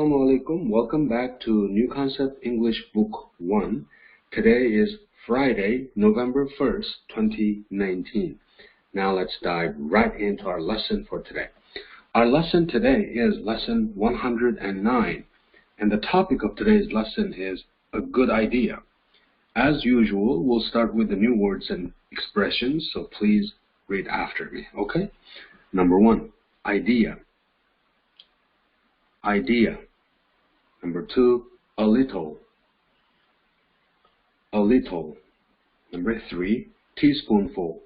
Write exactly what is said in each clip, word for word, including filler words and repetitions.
Assalamu alaikum. Welcome back to New Concept English Book one. Today is Friday, November first, twenty nineteen. Now let's dive right into our lesson for today. Our lesson today is lesson one hundred nine, and the topic of today's lesson is a good idea. As usual, we'll start with the new words and expressions, so please read after me, okay? Number one, idea. Idea. Number two, a little. A little. Number three, teaspoonful.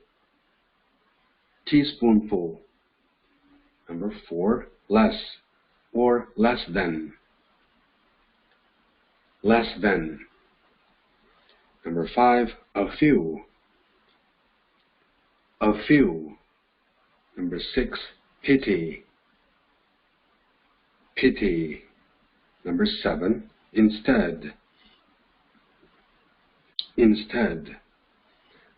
Teaspoonful. Number four, less or less than. Less than. Number five, a few. A few. Number six, pity. Pity. Number seven, instead. Instead.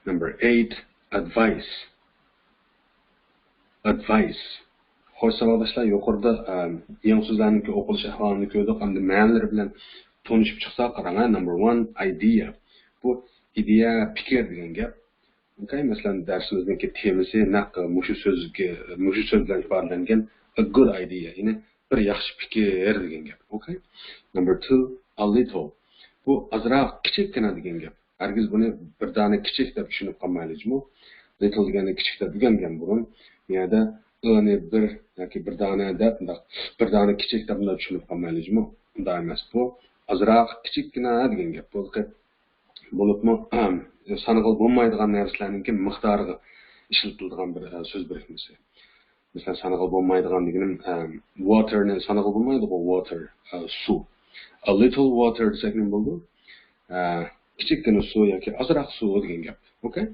Number eight, advice. Advice. خوش، ساۋاقداشلار، يۇقىرىدا، ئەم، يېڭى سۆزلەرنىڭكى ئوقۇلۇش ئەھۋالىنى كۆردۇق، ئەمدى مەنىلىرى بىلەن تونۇشۇپ چىقساق، قاراڭ، ھە. Number one, idea. بۇ ئىدىيە، پىكىر دېگەن گەپ. ئوكەي، مەسىلەن، دەرسىمىزنىڭكى تېمىسى نەق مۇشۇ سۆزگە، مۇشۇ سۆز بىلەن ئىپادىلەنگەن، a good idea، يەنى بىر ياخشى پىكىر دېگەن گەپ. ئوكەي. Number two, a little. بۇ ئازراق، كىچىككىنە دېگەن گەپ. ھەرگىز بۇنى بىر دانە كىچىك دەپ چۈشىنىپ قالمايلى جۇمۇ. Little دېگەننى كىچىك دەپ ئۆگەنگەن بۇرۇن. بۇ يەردە ئىنى بىر ياكى بىر دانە دەپ، مۇنداق بىر دانە كىچىك دەپ مۇنداق چۈشىنىپ قالمايلى جۇمۇ. ئۇنداق ئەمەس بۇ. ئازراق، كىچىككىنە دېگەن گەپ. بۇ بولۇپمۇ سانىغىلى بولمايدىغان نەرسىلەرنىڭكى مىقدارىغا ئىشلىتىلىدىغان بىر، ئە، سۆز بىرىكمىسى. مەسىلەن، سانىغىلى بولمايدىغان دېگىنىم، ئە، water نى سانىغىلى بولمايدىغۇ، water، ئە، سۇ. A little water دېسەك نېمە بولىدۇ؟ ئە، كىچىككىنە سۇ ياكى ئازراق سۇ دېگەن گەپ. ئوكەي؟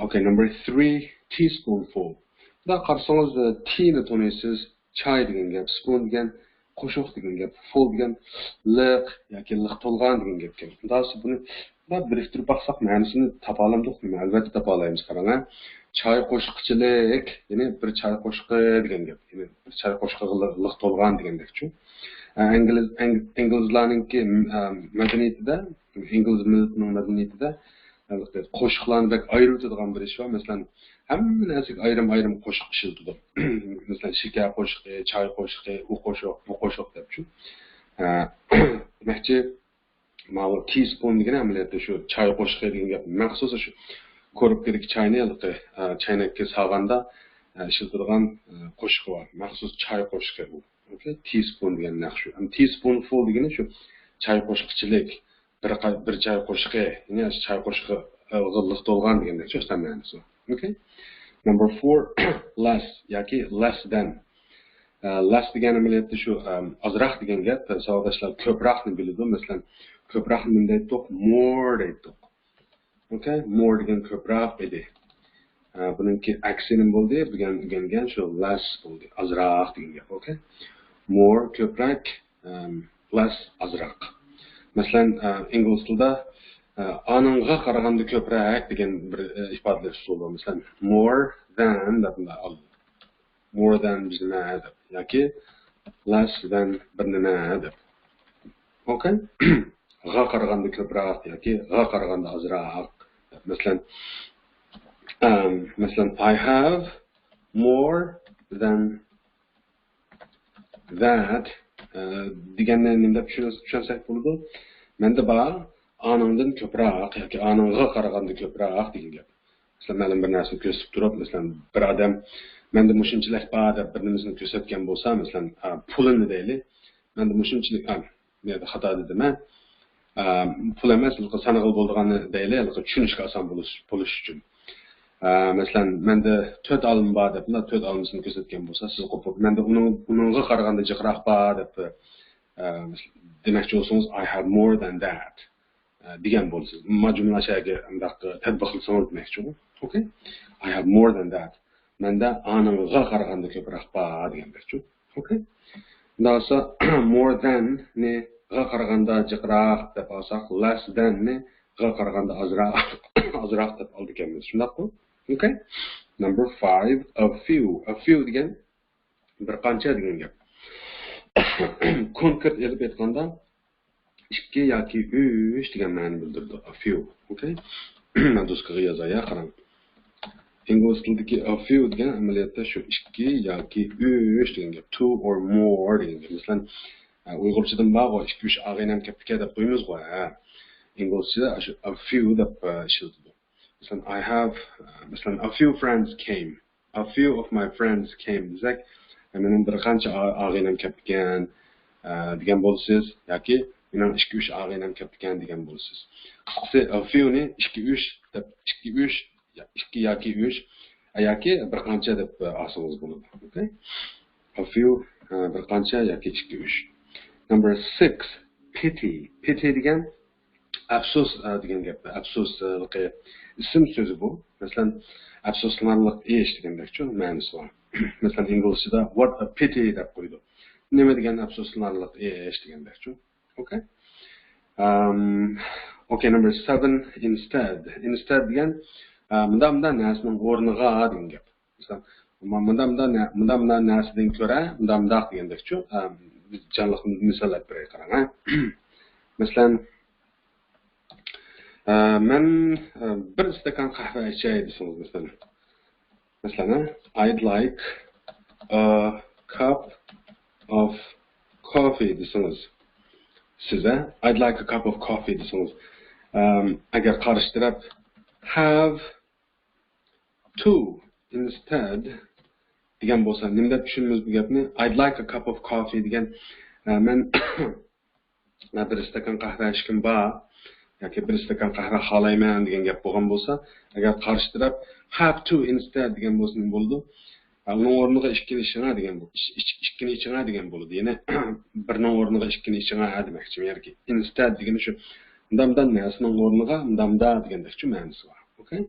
ئوكەي، number three, teaspoonful. بۇنداق قارىسىڭىز، ئە، tea نى تونۇيسىز، چاي دېگەن گەپ، spoon دېگەن قوشۇق دېگەن گەپ، full دېگەن لىق ياكى لىق تولغان دېگەن گەپكەن. ئۇنداقسا بۇنى بىرىكتۈرۈپ باقساق مەنىسىنى تاپالامدۇق نېمە؟ ئەلۋەتتە تاپالايمىز، قاراڭ ھە. چاي قوشۇقچىلىك، يەنى بىر چاي قوشۇقى دېگەن گەپ. يەنى بىر چاي قوشۇقىغا لىق، لىق تولغان دېگەندەكچۇ. ئە، ئىنگلىز، ئىنگ-، ئىنگلىزلارنىڭكى، ئە، مەدەنىيىتىدە، ئىنگلىز مىللىتىنىڭ مەدەنىيىتىدە، ئەلۋەتتە، قوشۇقلارنى بەك ئايرىۋېتىدىغان بىر ئىش بار. مەسىلەن، ھەممە نەرسىگە ئايرىم-ئايرىم قوشۇق ئىشلىتىدۇ. مەسىلەن، شېكەر قوشۇقى، چاي قوشۇقى، ئۇ قوشۇق، بۇ قوشۇق دەپچۇ. ئە، دېمەكچى، ماۋۇ teaspoon دېگىنى ئەمەلىيەتتە شۇ چاي قوشۇقى دېگەن گەپ. مەخسۇس شۇ كورۇپكىدىكى چاينى ھېلىقى، ئە، چەينەككە سالغاندا، ئە، ئىشلىتىدىغان، ئە، قوشۇقى بار. مەخسۇس چاي قوشۇقى ئۇ. ئوكەي، teaspoon دېگەن نەق شۇ. ئەمما teaspoonful دېگىنى شۇ چاي قوشۇقچىلىك، بىر قا-، بىر چاي قوشۇقى، يەنى چاي قوشۇقى، ئە، لىق تولغان دېگەندەك شۇ ئۆستەڭ مەنىسى. ئوكەي. Number four, less ياكى less than. ئە، less دېگەن ئەمەلىيەتتە شۇ، ئەم، ئازراق دېگەن گەپ. ساۋاقداشلار كۆپرەكنى بىلىدۇ. مەسىلەن، كۆپرەكنى نېمە دەيتتۇق؟ More دەيتتۇق. ئوكەي، more دېگەن كۆپرەك ئىدى. ئە، بۇنىڭكى ئەكسى نېمە بولدى؟ بۈگۈن ئۆگەنگەن شۇ less بولدى. ئازراق دېگەن گەپ. ئوكەي. More كۆپرەك، ئەم، less ئازراق. مەسىلەن، ئە، ئىنگلىز تىلىدا، ئە، ئانىڭغا قارىغاندا كۆپرەك دېگەن بىر، ئە، ئىپادىلەش ئۇسۇلى بار. مەسىلەن، more than دەپ مۇنداق ئال. More than بىر نېمە دەپ ياكى less than بىر نېمە دەپ. ئوكەي؟ غا قارىغاندا كۆپرەك ياكى غا قارىغاندا ئازراق. مەسىلەن، ئەم، مەسىلەن، I have more than that، ئە، دېگەننى نېمە دەپ چۈشىنىس-، چۈشەنسەك بولىدۇ؟ مەندە بار ئانىڭدىن كۆپرەك ياكى ئانىڭغا قارىغاندا كۆپرەك دېگەن گەپ. مەسىلەن، مەلۇم بىر نەرسىنى كۆرسىتىپ تۇرۇپ، مەسىلەن، بىر ئادەم مەندە مۇشۇنچىلىك بار دەپ بىر نېمىسىنى كۆرسەتكەن بولسا، مەسىلەن، ئە، پۇلىنى دەيلى، مەندە مۇشۇنچىلىك، ئە، بۇ يەردە خاتا دېدىم، ھە. ئە، پۇل ئەمەس، سانىغىلى بولىدىغاننى دەيلى، چۈشىنىشكە ئاسان بولۇش، بولۇش ئۈچۈن. ئە، مەسىلەن، مەندە تۆت ئالما بار دەپ، مۇنداق تۆت ئالمىسىنى كۆرسەتكەن بولسا، سىز قوپۇپ، مەندە ئۇنىڭ، ئۇنىڭغا قارىغاندا جىقراق بار دەپ، ئە، دېمەكچى بولسىڭىز، I have more than that. ئە، دېگەن بولىسىز. ما جۈملە شەگە ئۇنداق تەتبىقلىسىڭىز دېمەكچىغۇ. ئوكەي؟ I have more than that. مەندە ئانىڭغا قارىغاندا كۆپرەك بار دېگەندەكچۇ. ئوكەي؟ ئۇنداقسا more than نى غا قارىغاندا جىقراق دەپ ئالساق، less than نى غا قارىغاندا ئازراق، ئازراق دەپ ئالىدىكەنمىز. شۇنداققۇ؟ ئوكەي؟ Number five, a few. A few دېگەن بىر قانچە دېگەن گەپ. كونكرېت ئېلىپ ئېيتقاندا، ئىككى ياكى ئۈچ دېگەن مەنىنى بىلدۈرىدۇ. A few. ئوكەي؟ مەن دوسكىغا يازاي، قاراڭ. ئىنگلىز تىلىدىكى a few دېگەن ئەمەلىيەتتە شۇ ئىككى ياكى ئۈچ دېگەن گەپ. Two or more دېگەن گەپ. مەسىلەن، ئە، ئۇيغۇرچىدىن بارغۇ، ئىككى ئۈچ ئاغىنەم كەپتىكەن دەپ قويىمىزغۇ، ھە. ئىنگلىزچىدە شۇ a few دەپ، ئە، ئىشلىتىدۇ. مەسىلەن، I have، ئە، مەسىلەن، a few friends came. A few of my friends came دېسەك، مېنىڭ بىر قانچە ئا-، ئاغىنەم كەپتىكەن، ئە، دېگەن بولىسىز، ياكى مېنىڭ ئىككى ئۈچ ئاغىنەم كەپتىكەن دېگەن بولىسىز. قىسقىسى، a few نى ئىككى ئۈچ دەپ، ئىككى ئۈچ، يا، ئىككى ياكى ئۈچ، ئە، ياكى بىر قانچە دەپ، ئە، ئالسىڭىز بولىدۇ. ئوكەي؟ A few، ئە، بىر قانچە ياكى ئىككى ئۈچ. Number six، pity. Pity دېگەن ئەپسۇس، ئە، دېگەن گەپ. ئەپسۇسلىقى ئىسىم سۆزى بۇ. مەسىلەن، ئەپسۇسلىنارلىق ئىش دېگەندەكچۇ مەنىسى بار. مەسىلەن، ئىنگلىزچىدا what a pity دەپ قويىدۇ. نېمە دېگەن ئەپسۇسلىنارلىق ئىش دېگەندەكچۇ. ئوكەي. ئەم، ئوكەي، number seven، instead. Instead دېگەن، ئە، مۇنداق، مۇنداق نەرسىنىڭ ئورنىغا دېگەن گەپ. مەسىلەن، مۇ-، مۇنداق، مۇنداق نە-، مۇنداق، مۇنداق نەرسىدىن كۆرە، مۇنداق، مۇنداق دېگەندەكچۇ. ئە، بىز جانلىق مىسال ئېلىپ بېرەي، قاراڭ، ھە. مەسىلەن، ئە، مەن، ئە، بىر ئىستاكان قەھۋە ئىچەي دېسىڭىز، مەسىلەن. مەسىلەن، ھە، I'd like a cup of coffee دېسىڭىز. سىز، ھە، I'd like a cup of coffee دېسىڭىز. ئەم، ئەگەر قارشى تەرەپ have two instead دېگەن بولسا، نېمە دەپ چۈشىنىمىز بۇ گەپنى؟ I'd like a cup of coffee دېگەن، ئە، مەن، مەن بىر ئىستاكان قەھۋە ئىچكۈم بار ياكى بىر ئىستاكان قەھۋە خالايمەن دېگەن گەپ بولغان بولسا، ئەگەر قارشى تەرەپ have two instead دېگەن بولسا نېمە بولىدۇ؟ ئە، ئۇنىڭ ئورنىغا ئىككىنى ئىچىڭە دېگەن بول-، ئىچ-، ئىچ-، ئىككىنى ئىچىڭە دېگەن بولىدۇ. يەنى بىرنىڭ ئورنىغا ئىككىنى ئىچىڭە دېمەكچى. يەنى instead دېگىنى شۇ، مۇنداق، مۇنداق نەرسىنىڭ ئورنىغا مۇنداق، مۇنداق دېگەندەكچۇ مەنىسى بار. ئوكەي؟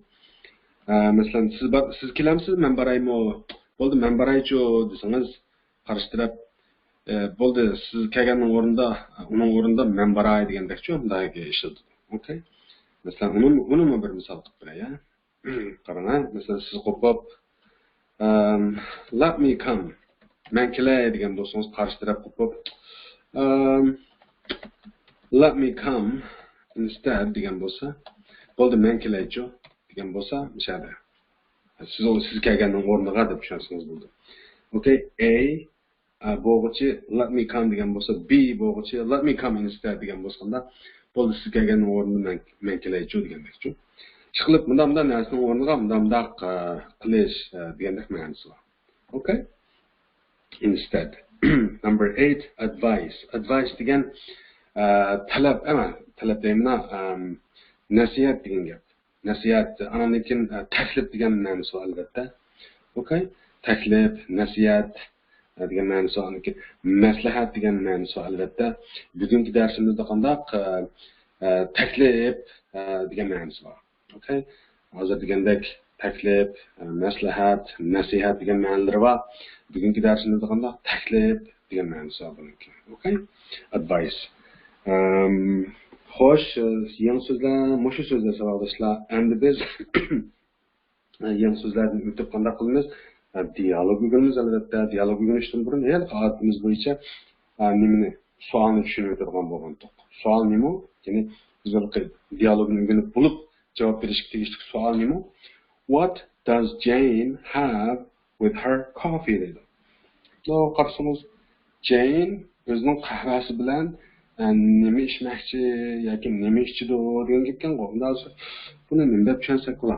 ئە، مەسىلەن، سىز بار، سىز كېلەمسىز، مەن بارايمۇ؟ بولدى، مەن بارايچۇ دېسىڭىز، قارشى تەرەپ، ئە، بولدى، سىز كەلگەننىڭ ئورنىدا، ئۇنىڭ ئورنىدا مەن باراي دېگەندەكچۇ، مۇنداق ئىشلىتىدۇ. ئوكەي؟ مەسىلەن، ئۇنىمۇ، ئۇنىمۇ بىر مىسال قىلىپ بېرەي، ھە؟ قاراڭ، ھە؟ مەسىلەن، سىز قوپۇپ، ئەم، let me come، مەن كېلەي دېگەن بولسىڭىز، قارشى تەرەپ قوپۇپ، ئەم، let me come instead دېگەن بولسا، بولدى، مەن كېلەيچۇ دېگەن بولسا، مۇشۇ يەردە. سىز ئۇ، سىز كەلگەننىڭ ئورنىغا دەپ چۈشەنسىڭىز بولىدۇ. ئوكەي، A، ئە، بولغۇچى let me come دېگەن بولسا، B بولغۇچى let me come instead دېگەن بولسا، بولدى، سىز كەلگەننىڭ ئورنىدا مەن، مەن كېلەيچۇ دېگەندەكچۇ. ئىشقىلىپ، مۇنداق، مۇنداق نەرسىنىڭ ئورنىغا مۇنداق، مۇنداق، ئە، قىلىش، ئە، دېگەندەك مەنىسى بار. ئوكەي؟ Instead. Number eight، advice. Advice دېگەن، ئە، تەلەپ ئەمەس، تەلەپ دەيمەن، ئەم، نەسىھەت دېگەن گەپ. نەسىھەت، ئاندىن كېيىن، ئە، تەكلىپ دېگەن مەنىسى بار، ئەلۋەتتە. ئوكەي؟ تەكلىپ، نەسىھەت، ئە، دېگەن مەنىسى بار. ئاندىن كېيىن مەسلىھەت دېگەن مەنىسى بار، ئەلۋەتتە. بۈگۈنكى دەرسىمىزدە قانداق، ئە، ئە، تەكلىپ، ئە، دېگەن مەنىسى بار. ئوكەي؟ ھازىر دېگەندەك تەكلىپ، ئە، مەسلىھەت، نەسىھەت دېگەن مەنىلىرى بار. بۈگۈنكى دەرسىمىزدە قانداق؟ تەكلىپ دېگەن مەنىسى بار بۇنىڭكى. ئوكەي؟ Advice. ئەم، خوش، ئە، يېڭى سۆزلەر، مۇشۇ سۆزلەر ساۋاقداشلار. ئەمدى بىز، ئە، يېڭى سۆزلەردىن ئۆتۈپ قانداق قىلىمىز؟ ئە، دىيالوگ ئۆگىنىمىز، ئەلۋەتتە. دىيالوگ ئۆگىنىشتىن بۇرۇن ھېلىقى ئادىتىمىز بويىچە، ئە، نېمىنى، سوئالنى چۈشىنىۋېتىدىغان بولغانتۇق. سوئال نېمە؟ يەنى بىز ھېلىقى دىيالوگنى ئۆگىنىپ بولۇپ جاۋاب بېرىشكە تېگىشلىك سوئال نېمە؟ What does Jane have with her coffee دەيدۇ. مانا قارىسىڭىز، جەين ئۆزىنىڭ قەھۋەسى بىلەن، ئە، نېمە ئىچمەكچى ياكى نېمە ئىچىدۇ دېگەن گەپكەنغۇ. ئۇنداق بولسا بۇنى نېمە دەپ چۈشەنسەك بولا؟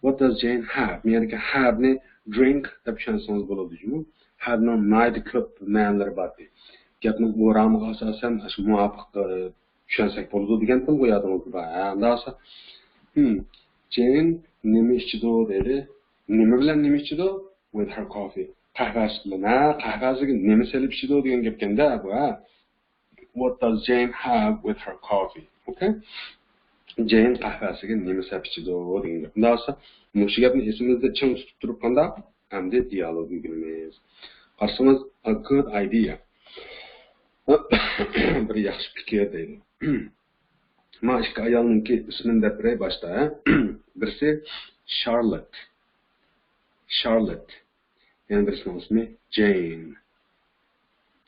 What does Jane have؟ بۇ يەردىكى have نى drink دەپ چۈشەنسىڭىز بولىدۇ جۇمۇ. Have نىڭ ناھايىتى كۆپ مەنىلىرى بار. گەپنىڭ ئورامىغا ئاساسەن ئاشۇ مۇۋاپىق، ئە، چۈشەنسەك بولىدۇ دېگەنتىم بۇ يادىڭىزدا بار. ھە، ئۇنداق بولسا، hmm، جەين نېمە ئىچىدۇ دەيدۇ. نېمە بىلەن نېمە ئىچىدۇ؟ With her coffee. قەھۋەسى بىلەن. ھە، قەھۋەسىگە نېمە سېلىپ ئىچىدۇ دېگەن گەپكەندە بۇ، ھە. What does Jane have with her coffee? ئوكەي؟ جەين قەھۋەسىگە نېمە سەپ ئىچىدۇ دېگەن گەپ. ئۇنداق بولسا، مۇشۇ گەپنى ئېسىمىزدە چىڭ تۇتۇپ تۇرۇپ قانداق؟ ئەمدى دىيالوگ ئۆگىنىمىز. قارىسىڭىز، a good idea. بىر ياخشى پىكىر دەيدۇ. مانا ئىككى ئايالنىڭكى ئىسمىنى دەپ بېرەي باشتا، ھە؟ بىرسى شارلوت. شارلوت. يەنە بىرسىنىڭ ئىسمى جەين.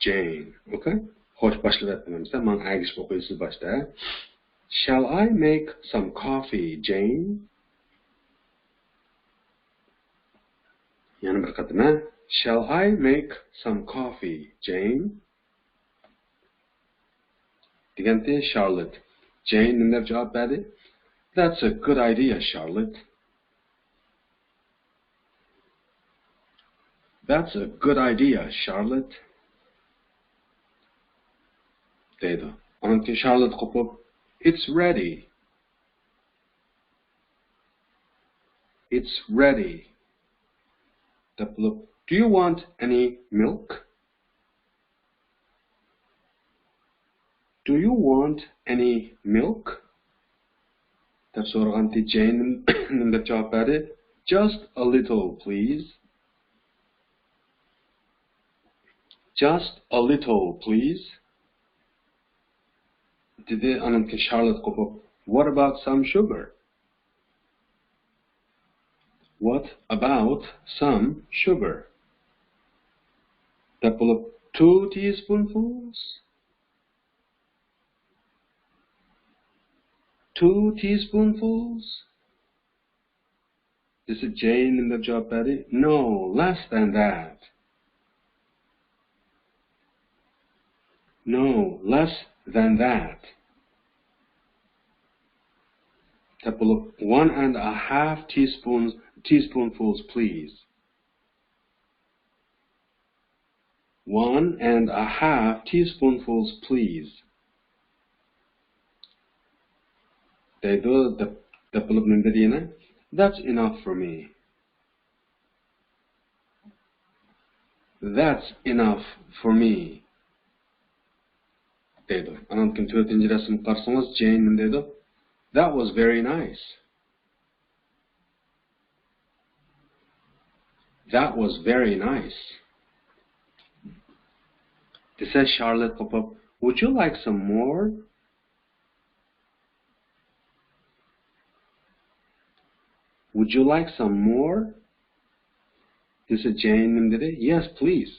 Jane. Okay? خوش، باشلىۋەتتىم ئەمىسە. ماڭا ئەگىشىپ ئوقۇيسىز باشتا. Shall I make some coffee, Jane? يەنە بىر قېتىم، ھە؟ Shall I make some coffee, Jane? دېگەنتى شارلوت. جېين نېمە دەپ جاۋاب بەردى؟ That's a good idea, Charlotte. That's a good idea, Charlotte. دەيدۇ. ئاندىن كېيىن شارلوت قوپۇپ، It's ready. It's ready. دەپ بولۇپ، Do you want any milk? Do you want any milk? دەپ سورىغانتى جېين نېمە دەپ جاۋاب بەردى؟ Just a little, please. Just a little, please. دېدى، ئاندىن كېيىن شارلوت قوپۇپ، What about some sugar? What about some sugar? دەپ بولۇپ، Two teaspoonfuls? Two teaspoonfuls? دېسە جېين نېمە دەپ جاۋاب بەردى؟ No, less than that. No, less than that. دەپ بولۇپ، One and a half teaspoons, teaspoonfuls, please. One and a half teaspoonfuls, please. دەيدۇ، دەپ، دەپ بولۇپ نېمە دېدى يەنە؟ That's enough for me. That's enough for me. دەيدۇ. ئاندىن كېيىن تۆتىنچى رەسىمگە قارىسىڭىز، جېين نېمە دەيدۇ؟ That was very nice. That was very nice. دېسە شارلوت قوپۇپ، Would you like some more? Would you like some more? دېسە جېين نېمە دېدى؟ Yes, please.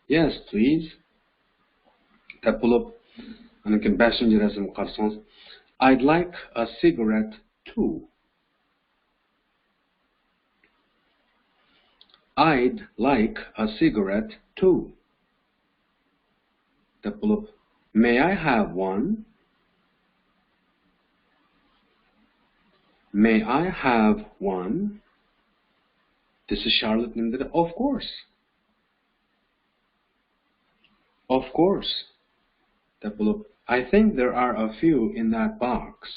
Yes, please. دەپ بولۇپ، ئاندىن كېيىن بەشىنچى رەسىمگە قارىسىڭىز، I'd like a cigarette too. I'd like a cigarette too. دەپ بولۇپ، May I have one? May I have one? دېسە شارلوت نېمە دېدى؟ Of course. Of course. دەپ بولۇپ، I think there are a few in that box.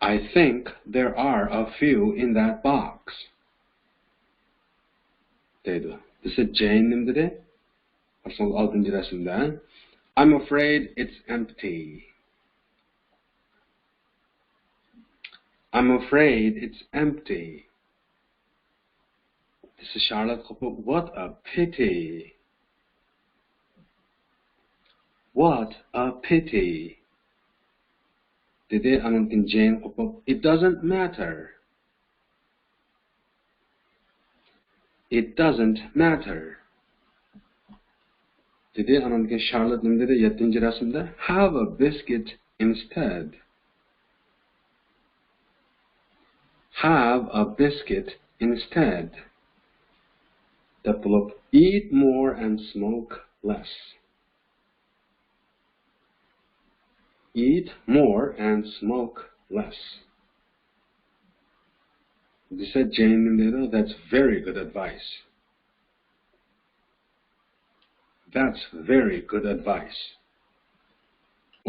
I think there are a few in that box. دەيدۇ. دېسە جېين نېمە دېدى؟ قارىسىڭىز ئالتىنچى رەسىمدە. I'm afraid it's empty. I'm afraid it's empty. دېسە شارلوت قوپۇپ، What a pity. What a pity. دېدى، ئاندىن كېيىن جېين قوپۇپ، It doesn't matter. It doesn't matter. دېدى، ئاندىن كېيىن شارلوت نېمە دېدى؟ يەتتىنچى رەسىمدە، Have a biscuit instead. Have a biscuit instead. دەپ بولۇپ، Eat more and smoke less. Eat more and smoke less. دېسە جېين نېمە دەيدۇ؟ That's very good advice. That's very good advice.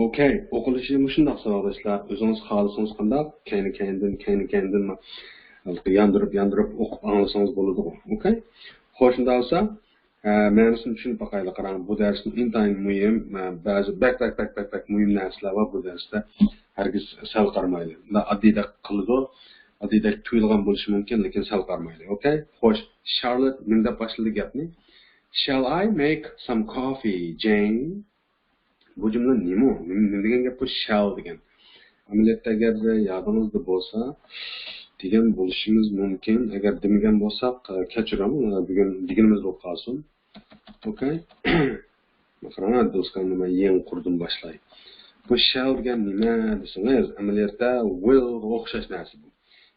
Okay، ئوقۇلۇشى مۇشۇنداق ساۋاقداشلار. ئۆزىڭىز خالىسىڭىز قانداق؟ كەينى-كەينىدىن، كەينى-كەينىدىن ياندۇرۇپ، ياندۇرۇپ ئوقۇپ ئاڭلىسىڭىز بولىدىغۇ. Okay؟ خوش، شۇنداق بولسا، ھە، مەنىسىنى چۈشىنىپ باقايلى. قاراڭ، بۇ دەرسمۇ ئىنتايىن مۇھىم. ھە، بەزى بەك، بەك، بەك، بەك، بەك مۇھىم نەرسىلەر بار بۇ دەرستە. ھەرگىز سەل قارىمايلى. ئۇنداق ئاددىيدەك قىلىدۇ. ئاددىيدەك تۇيۇلغان بولۇشى مۇمكىن، لېكىن سەل قارىمايلى. Okay؟ خوش، شارلوت نېمە دەپ باشلىدى گەپنى؟ Shall I make some coffee, Jane? بۇ جۈملە نېمە؟ نېمە، نېمە دېگەن گەپ بۇ؟ Shall دېگەن. ئەمەلىيەتتە ئەگەر يادىڭىزدا بولسا، دېگەن بولۇشىمىز مۇمكىن. ئەگەر دېمىگەن بولساق، ئە، كەچۈرۈڭ، ئە، بۈگۈن دېگىنىمىز بولۇپ قالسۇن. ئوكەي. قاراڭ، دوسكامنى مەن يېڭى قۇردۇم، باشلاي. بۇ shall دېگەن نېمە دېسىڭىز، ئەمەلىيەتتە willغا ئوخشاش نەرسە بۇ.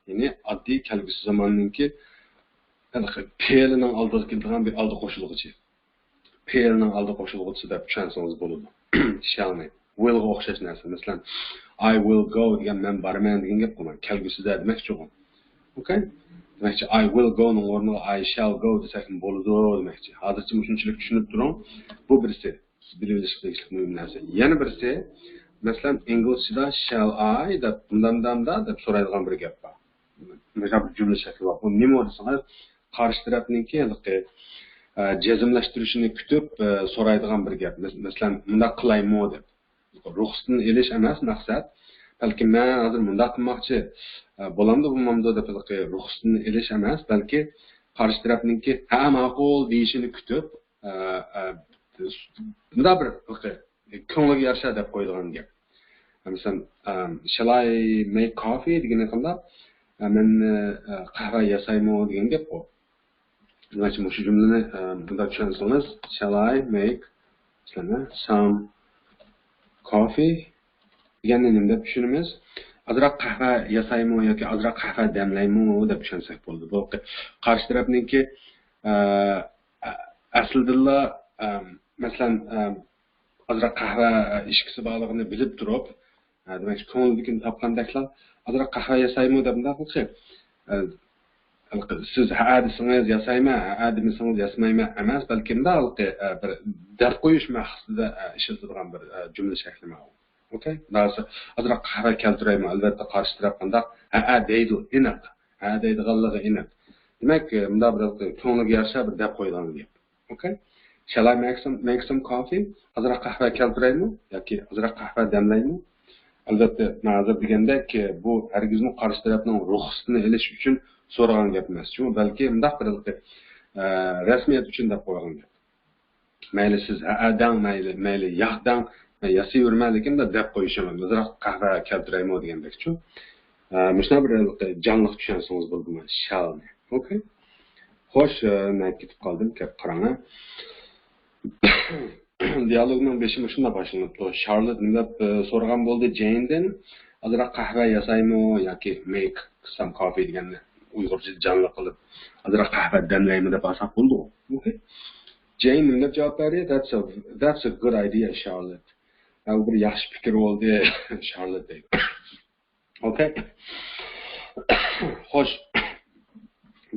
يەنى ئاددىي كەلگۈسى زاماننىڭكى ھېلىقى پېئىلىنىڭ ئالدىغا كېلىدىغان بىر ئالدى قوشۇلغۇچى. پېئىلنىڭ ئالدى قوشۇلغۇچىسى دەپ چۈشەنسىڭىز بولىدۇ. shallنى. willغا ئوخشاش نەرسە. مەسىلەن، I will go دېگەن مەن بارىمەن دېگەن گەپقۇ. كەلگۈسىدە دېمەكچىغۇ. ئوكەي؟ دېمەكچى، I will goنىڭ ئورنىغا I shall go دېسەكمۇ بولىدۇ دېمەكچى. ھازىرچە مۇشۇنچىلىك چۈشىنىپ تۇرۇڭ. بۇ بىرسى. سىز بىلىۋېلىشقا تېگىشلىك مۇھىم نەرسە. يەنە بىرسى، مەسىلەن، ئىنگلىزچىدا shall I دەپ، مۇنداق، مۇنداق، مۇنداق دەپ سورايدىغان بىر گەپ بار. مۇشۇنداق بىر جۈملە شەكلى بار. بۇ نېمە دېسىڭىز، قارشى تەرەپنىڭكى ھېلىقى، ئە، جەزملەشتۈرۈشىنى كۈتۈپ، ئە، سورايدىغان بىر گەپ. مەس-، مەسىلەن، مۇنداق قىلايمۇ دەپ. رۇخسىتىنى ئېلىش ئەمەس مەقسەت. بەلكى مەن ھازىر مۇنداق قىلماقچى، ئە، بولامدۇ، بولمامدۇ دەپ ھېلىقى رۇخسىتىنى ئېلىش ئەمەس، بەلكى قارشى تەرەپنىڭكى ھە، ماقۇل دېيىشىنى كۈتۈپ، ئە، ئە، مۇنداق بىر ھېلىقى كۆڭلىگە يارىشا دەپ قويىدىغان گەپ. مەسىلەن، ئەم، shall I make coffee دېگىنى قانداق؟ ئە، مەن، ئە، قەھۋە ياسايمۇ دېگەن گەپقۇ. دېمەكچى، مۇشۇ جۈملىنى، ئە، بۇنداق چۈشەنسىڭىز، shall I make، مەسىلەن، some coffee دېگەننى نېمە دەپ چۈشىنىمىز؟ ئازراق قەھۋە ياسايمۇ ياكى ئازراق قەھۋە دەملەيمۇ دەپ چۈشەنسەك بولىدۇ. بۇ قارشى تەرەپنىڭكى، ئە، ئە-، ئەسلىدىنلا، ئە، مەسىلەن، ئە، ئازراق قەھۋە ئىچكۈسى بارلىقىنى بىلىپ تۇرۇپ، ئە، دېمەك، كۆڭلىدىكىنى تاپقاندەكلا، ئازراق قەھۋە ياسايمۇ دەپ مۇنداق قىلسا، ئە، سىز ھە دېسىڭىز ياسايمەن، ھە دېمىسىڭىز ياسىمايمەن ئەمەس، بەلكى مۇنداق، ئە، بىر دەپ قويۇش مەقسىتىدە، ئە، ئىشلىتىدىغان بىر، ئە، جۈملە شەكلى ماۋۇ. ئوكەي؟ دەۋاتسا، ئازراق قەھۋە كەلتۈرەيمۇ؟ ئەلۋەتتە، قارشى تەرەپ قانداق؟ ھەئە دەيدۇ، ئېنىق. ھە دەيدىغانلىقى ئېنىق. دېمەك، مۇنداق بىر كۆڭلىگە يارىشا بىر دەپ قويىدىغان گەپ. ئوكەي؟ Shall I make some, make some coffee? ئازراق قەھۋە كەلتۈرەيمۇ؟ ياكى ئازراق قەھۋە دەملەيمۇ؟ ئەلۋەتتە، مەن ھازىر دېگەندەك، بۇ ھەرگىزمۇ قارشى تەرەپنىڭ رۇخسىتىنى ئېلىش ئۈچۈن سورىغان گەپ ئەمەس. شۇڭا بەلكى مۇنداق بىر، ئە، رەسمىيەت ئۈچۈن دەپ قويغان گەپ. مەيلى سىز ھەئە دەڭ، مەيلى، مەيلى ياق دەڭ، مەن ياسىيىۋېرىمەن، لېكىن دەپ قويۇشۇم، ئازراق قەھۋە كەلتۈرەيمۇ دېگەندەكچۇ. ئە، مۇشۇنداق بىر جانلىق چۈشەنسىڭىز بولىدۇ مانا shallنى. ئوكەي. خوش، ئە، مەن كېتىپ قالدىم، كەپ قاراڭ، ھە. دىيالوگنىڭ بېشى مۇشۇنداق باشلىنىپتۇ. شارلوت نېمە دەپ، ئە، سورىغان بولدى جېيندىن؟ ئازراق قەھۋە ياسايمۇ ياكى make some coffee دېگەننى ئۇيغۇرچە جانلىق قىلىپ، ئازراق قەھۋە دەملەيمۇ دەپ ئالساق بولىدىغۇ. ئوكەي. جېين نېمە دەپ جاۋاب بەردى؟ That's a, that's a good idea, Charlotte. ھە، بۇ بىر ياخشى پىكىر بولدى، شارلوت دەيدۇ. ئوكەي. خوش.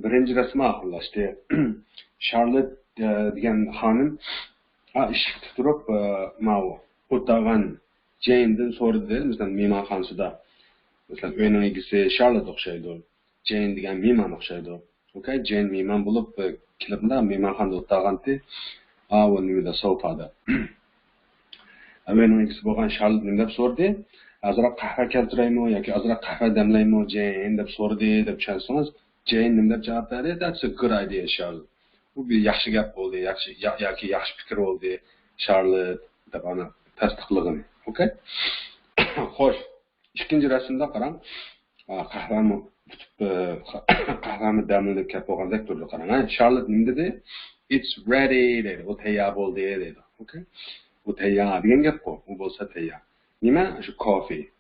بىرىنچى رەسىم ئاخىرلاشتى. شارلوت، ئە، دېگەن خانىم، ئا، ئىشىكتە تۇرۇپ، ئە، ماۋۇ ئولتۇرغان جېيندىن سورىدى، مەسىلەن، مېھمانخانىسىدا. مەسىلەن، ئۆينىڭ ئىگىسى شارلوت ئوخشايدۇ. جېين دېگەن مېھمان ئوخشايدۇ. ئوكەي، جېين مېھمان بولۇپ، ئە، كېلىپ مۇنداق مېھمانخانىدا ئولتۇرغانتى. ئاۋۇ نېمىدە، سوفادا. ئۆينىڭ ئىگىسى بولغان شارلوت نېمە دەپ سورىدى؟ ئازراق قەھۋە كەلتۈرەيمۇ ياكى ئازراق قەھۋە دەملەيمۇ، جېين دەپ سورىدى دەپ چۈشەنسىڭىز، جېين نېمە دەپ جاۋاب بەردى؟ That's a good idea, Charlotte. بۇ بىر ياخشى گەپ بولدى، ياخشى، يا-، ياكى ياخشى پىكىر بولدى، شارلوت دەپ ئانا تەستىقلىغىنى. ئوكەي؟ خوش. ئىككىنچى رەسىمدە قاراڭ. ئا، قەھۋەمۇ پۈتۈپ، ئە، قەھۋەمۇ دەملىنىپ كەپ بولغاندەك تۇرىدۇ، قاراڭ. ھە، شارلوت نېمە دېدى؟ It's ready دەيدۇ. ئۇ تەييار بولدى دەيدۇ. ئوكەي؟ ئۇ تەييار دېگەن گەپقۇ. ئۇ بولسا تەييار. نېمە؟ شۇ كوفې.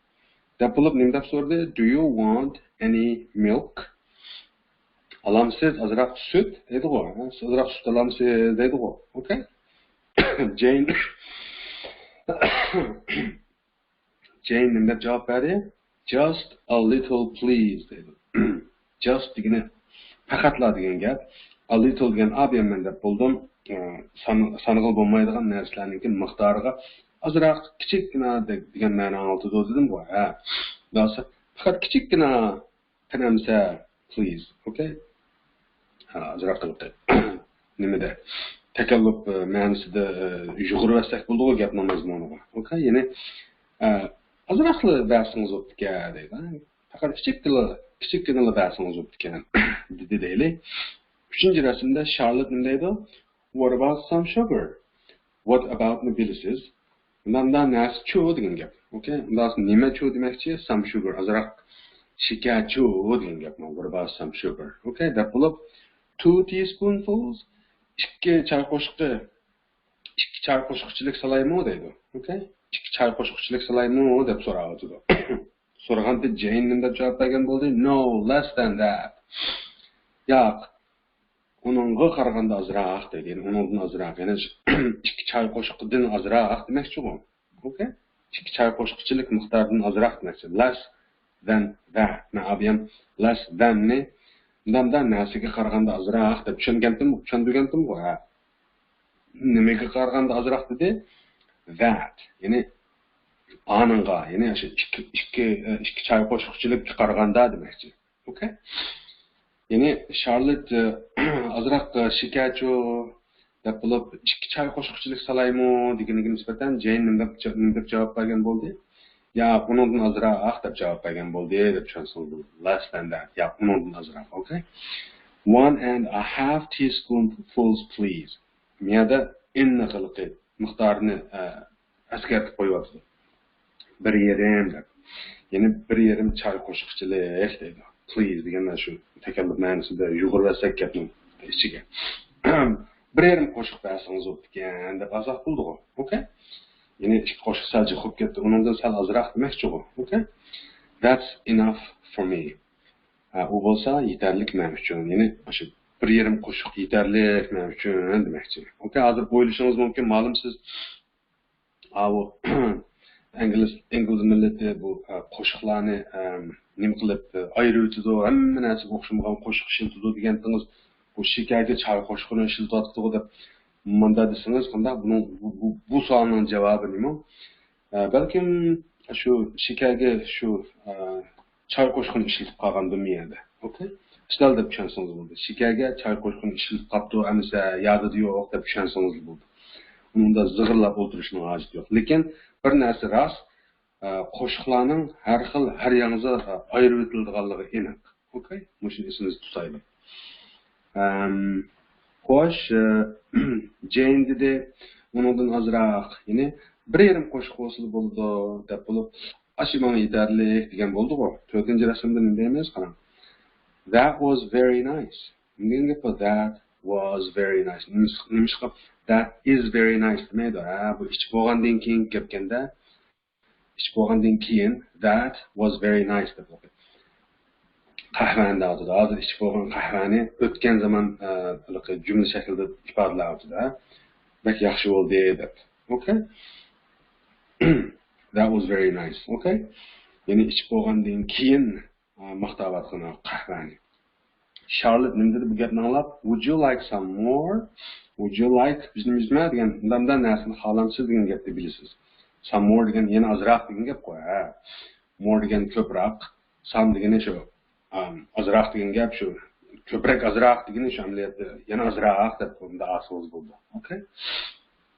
دەپ بولۇپ نېمە دەپ سورىدى؟ Do you want any milk? ئالامسىز ئازراق سۈت دەيدىغۇ. ھە، ئازراق سۈت ئالامسىز دەيدىغۇ. ئوكەي؟ جېين. جېين نېمە دەپ جاۋاب بەردى؟ Just a little, please دەيدۇ. Just دېگىنى پەقەتلا دېگەن گەپ. A little دېگەن ئابىيەن مەن دەپ بولدۇم. ئە، سان-، سانىغىلى بولمايدىغان نەرسىلەرنىڭكى مىقدارىغا ئازراق، كىچىككىنە دە-، دېگەن مەنە ئاڭلىتىدۇ دېدىمغۇ. ھە. داسا پەقەت كىچىككىنە قېنى ئەمىسە، please. ئوكەي؟ ھا، ئازراق قىلىپ نېمىدە؟ تەكەللۇپ، ئە، مەنىسىدە، ئە، يۇغۇرۇۋەتسەك بولىدىغۇ گەپنىڭ مەزمۇنىغا. ئوكەي؟ يەنى، ئە، ئازراقلا بەرسىڭىز بوپتىكەن دەيدۇ. پەقەت كىچىككىنىلا، كىچىككىنىلا بەرسىڭىز بوپتىكەن، دېدى دەيلى. ئۈچىنچى رەسىمدە شارلوت نېمە دەيدۇ؟ What about some sugar? What aboutنى بىلىسىز. مۇنداق نەرسىچۇ دېگەن گەپ. ئوكەي؟ مۇنداق نېمەچۇ دېمەكچى؟ Some sugar. ئازراق شېكەرچۇ دېگەن گەپ مانا، what about some sugar? ئوكەي، دەپ بولۇپ، two teaspoonfuls، ئىككى چاي قوشۇقى، ئىككى چاي قوشۇقچىلىك سالايمۇ دەيدۇ. ئوكەي، ئىككى چاي قوشۇقچىلىك سالايمۇ دەپ سوراۋاتىدۇ. سورىغاندا جېين نېمە دەپ جاۋاب بەرگەن بولدى؟ No, less than that. ياق، ئۇنىڭغا قارىغاندا ئازراق دەيدۇ. يەنى ئۇنىڭدىن ئازراق، يەنى ئىككى چاي قوشۇقىدىن ئازراق دېمەكچىغۇ. ئوكەي؟ ئىككى چاي قوشۇقچىلىك مىقداردىن ئازراق دېمەكچى. Less than that. مەن ئابىيەم less than نى مۇنداق نەرسىگە قارىغاندا ئازراق دەپ چۈشەنگەنتىم، چۈشەندۈرگەنتىمغۇ، ھە. نېمىگە قارىغاندا ئازراق دېدى؟ That. يەنى ئانىڭغا، يەنى شۇ ئىككى، ئىككى، ئىككى چاي قوشۇقچىلىككە قارىغاندا دېمەكچى. ئوكەي. يەنى شارلوت، ئە، ئازراق، ئە، شېكەرچۇ دەپ بولۇپ، ئىككى چاي قوشۇقچىلىك سالايمۇ دېگىنىگە نىسبەتەن جېين نېمە دەپ، نېمە دەپ جاۋاب بەرگەن بولدى؟ ياق، ئۇنىڭدىن ئازراق دەپ جاۋاب بەرگەن بولدى دەپ چۈشەنسىڭىز بولىدۇ. Less than that. ياق، ئۇنىڭدىن ئازراق. ئوكەي. One and a half teaspoonfuls, please. مۇ يەردە in نى قىلىقى مىقدارىنى، ئە، ئەسكەرتىپ قويۇۋاتىدۇ. بىر يېرىم دەپ. يەنى بىر يېرىم چاي قوشۇقچىلىق دەيدۇ. Please دېگەن شۇ تەكەللۇپ مەنىسىدە يۇغۇرۇۋەتسەك گەپنىڭ ئىچىگە. بىر يېرىم قوشۇق بەرسىڭىز بوپتىكەن دەپ ئازراق بولدىغۇ. ئوكەي؟ يەنى ئىككى قوشۇق سەل جىق بولۇپ كەتتى. ئۇنىڭدىن سەل ئازراق دېمەكچىغۇ. ئوكەي؟ That's enough for me. ھە، ئۇ بولسا يېتەرلىك مەن ئۈچۈن. يەنى شۇ بىر يېرىم قوشۇق يېتەرلىك مەن ئۈچۈن دېمەكچى. ئوكەي، ھازىر ئويلىشىڭىز مۇمكىن، مەلۇم سىز ئاۋۇ ئىنگلىز، ئىنگلىز مىللىتى بۇ، ئە، قوشۇقلارنى، ئە، نېمە قىلىپ، ئە، ئايرىۋېتىدۇ، ھەممە نەرسىگە ئوخشىمىغان قوشۇق ئىشلىتىدۇ دېگەنتىڭىز، بۇ شېكەرگە چاي قوشۇقىنى ئىشلىتىۋاتىدۇ دەپ مۇنداق دېسىڭىز قانداق؟ بۇنىڭ، بۇ، بۇ، بۇ سوئالنىڭ جاۋابى نېمە؟ ئە، بەلكىم شۇ شېكەرگە شۇ، ئە، چاي قوشۇقىنى ئىشلىتىپ قالغاندىمۇ يەردە. ئوكەي؟ شۇنداق دەپ چۈشەنسىڭىز بولىدۇ. شېكەرگە چاي قوشۇقىنى ئىشلىتىپ قاپتۇ، ئەمىسە يادىدا يوق دەپ چۈشەنسىڭىز بولىدۇ. ئۇنىڭدا زىغىرلاپ ئولتۇرۇشنىڭ ھاجىتى يوق. لېكىن بىر نەرسە راست، ئە، قوشۇقلارنىڭ ھەر خىل، ھەر ياڭزا، ئە، ئايرىۋېتىلىدىغانلىقى ئېنىق. ئوكەي؟ مۇشۇنى ئېسىمىزدە تۇتايلى. ئەم، خوش، ئە، جېين دېدى، ئۇنىڭدىن ئازراق، يەنى بىر يېرىم قوشۇق بولسىلا بولىدۇ، دەپ بولۇپ، ئاشۇ ماڭا يېتەرلىك دېگەن بولدىغۇ. تۆتىنچى رەسىمدە نېمە دەيمىز؟ قاراڭ. That was very nice. نېمە دېگەن گەپ بۇ؟ That was very nice. نېمىش-، نېمىشقا that is very nice دېمەيدۇ؟ ھە، بۇ ئىچىپ بولغاندىن كېيىنكى گەپكەندە، ئىچىپ بولغاندىن كېيىن، that was very nice دەپ ئوقۇيدۇ. قەھۋەنى دەۋاتىدۇ. ھازىر ئىچىپ بولغان قەھۋەنى ئۆتكەن زامان، ئە، ھېلىقى جۈملە شەكلىدە ئىپادىلەۋاتىدۇ. بەك ياخشى بولدى دەپ. ئوكەي؟ That was very nice. ئوكەي؟ يەنى ئىچىپ بولغاندىن كېيىن، ئە، ماختاۋاتقان قەھۋەنى. شارلوت نېمە دېدى بۇ گەپنى ئاڭلاپ؟ Would you like some more? Would you like، بىز نېمە دېگەن، مۇنداق نەرسىنى خالامسىز دېگەن گەپنى بىلىسىز. Some more دېگەن يەنە ئازراق دېگەن گەپقۇ، ھە. More دېگەن كۆپرەك، some دېگىنى شۇ، ئام، ئازراق دېگەن گەپ شۇ. كۆپرەك ئازراق دېگىنى شۇ ئەمەلىيەتتە يەنە ئازراق دەپ مۇنداق ئالسىڭىز بولىدۇ. ئوكەي؟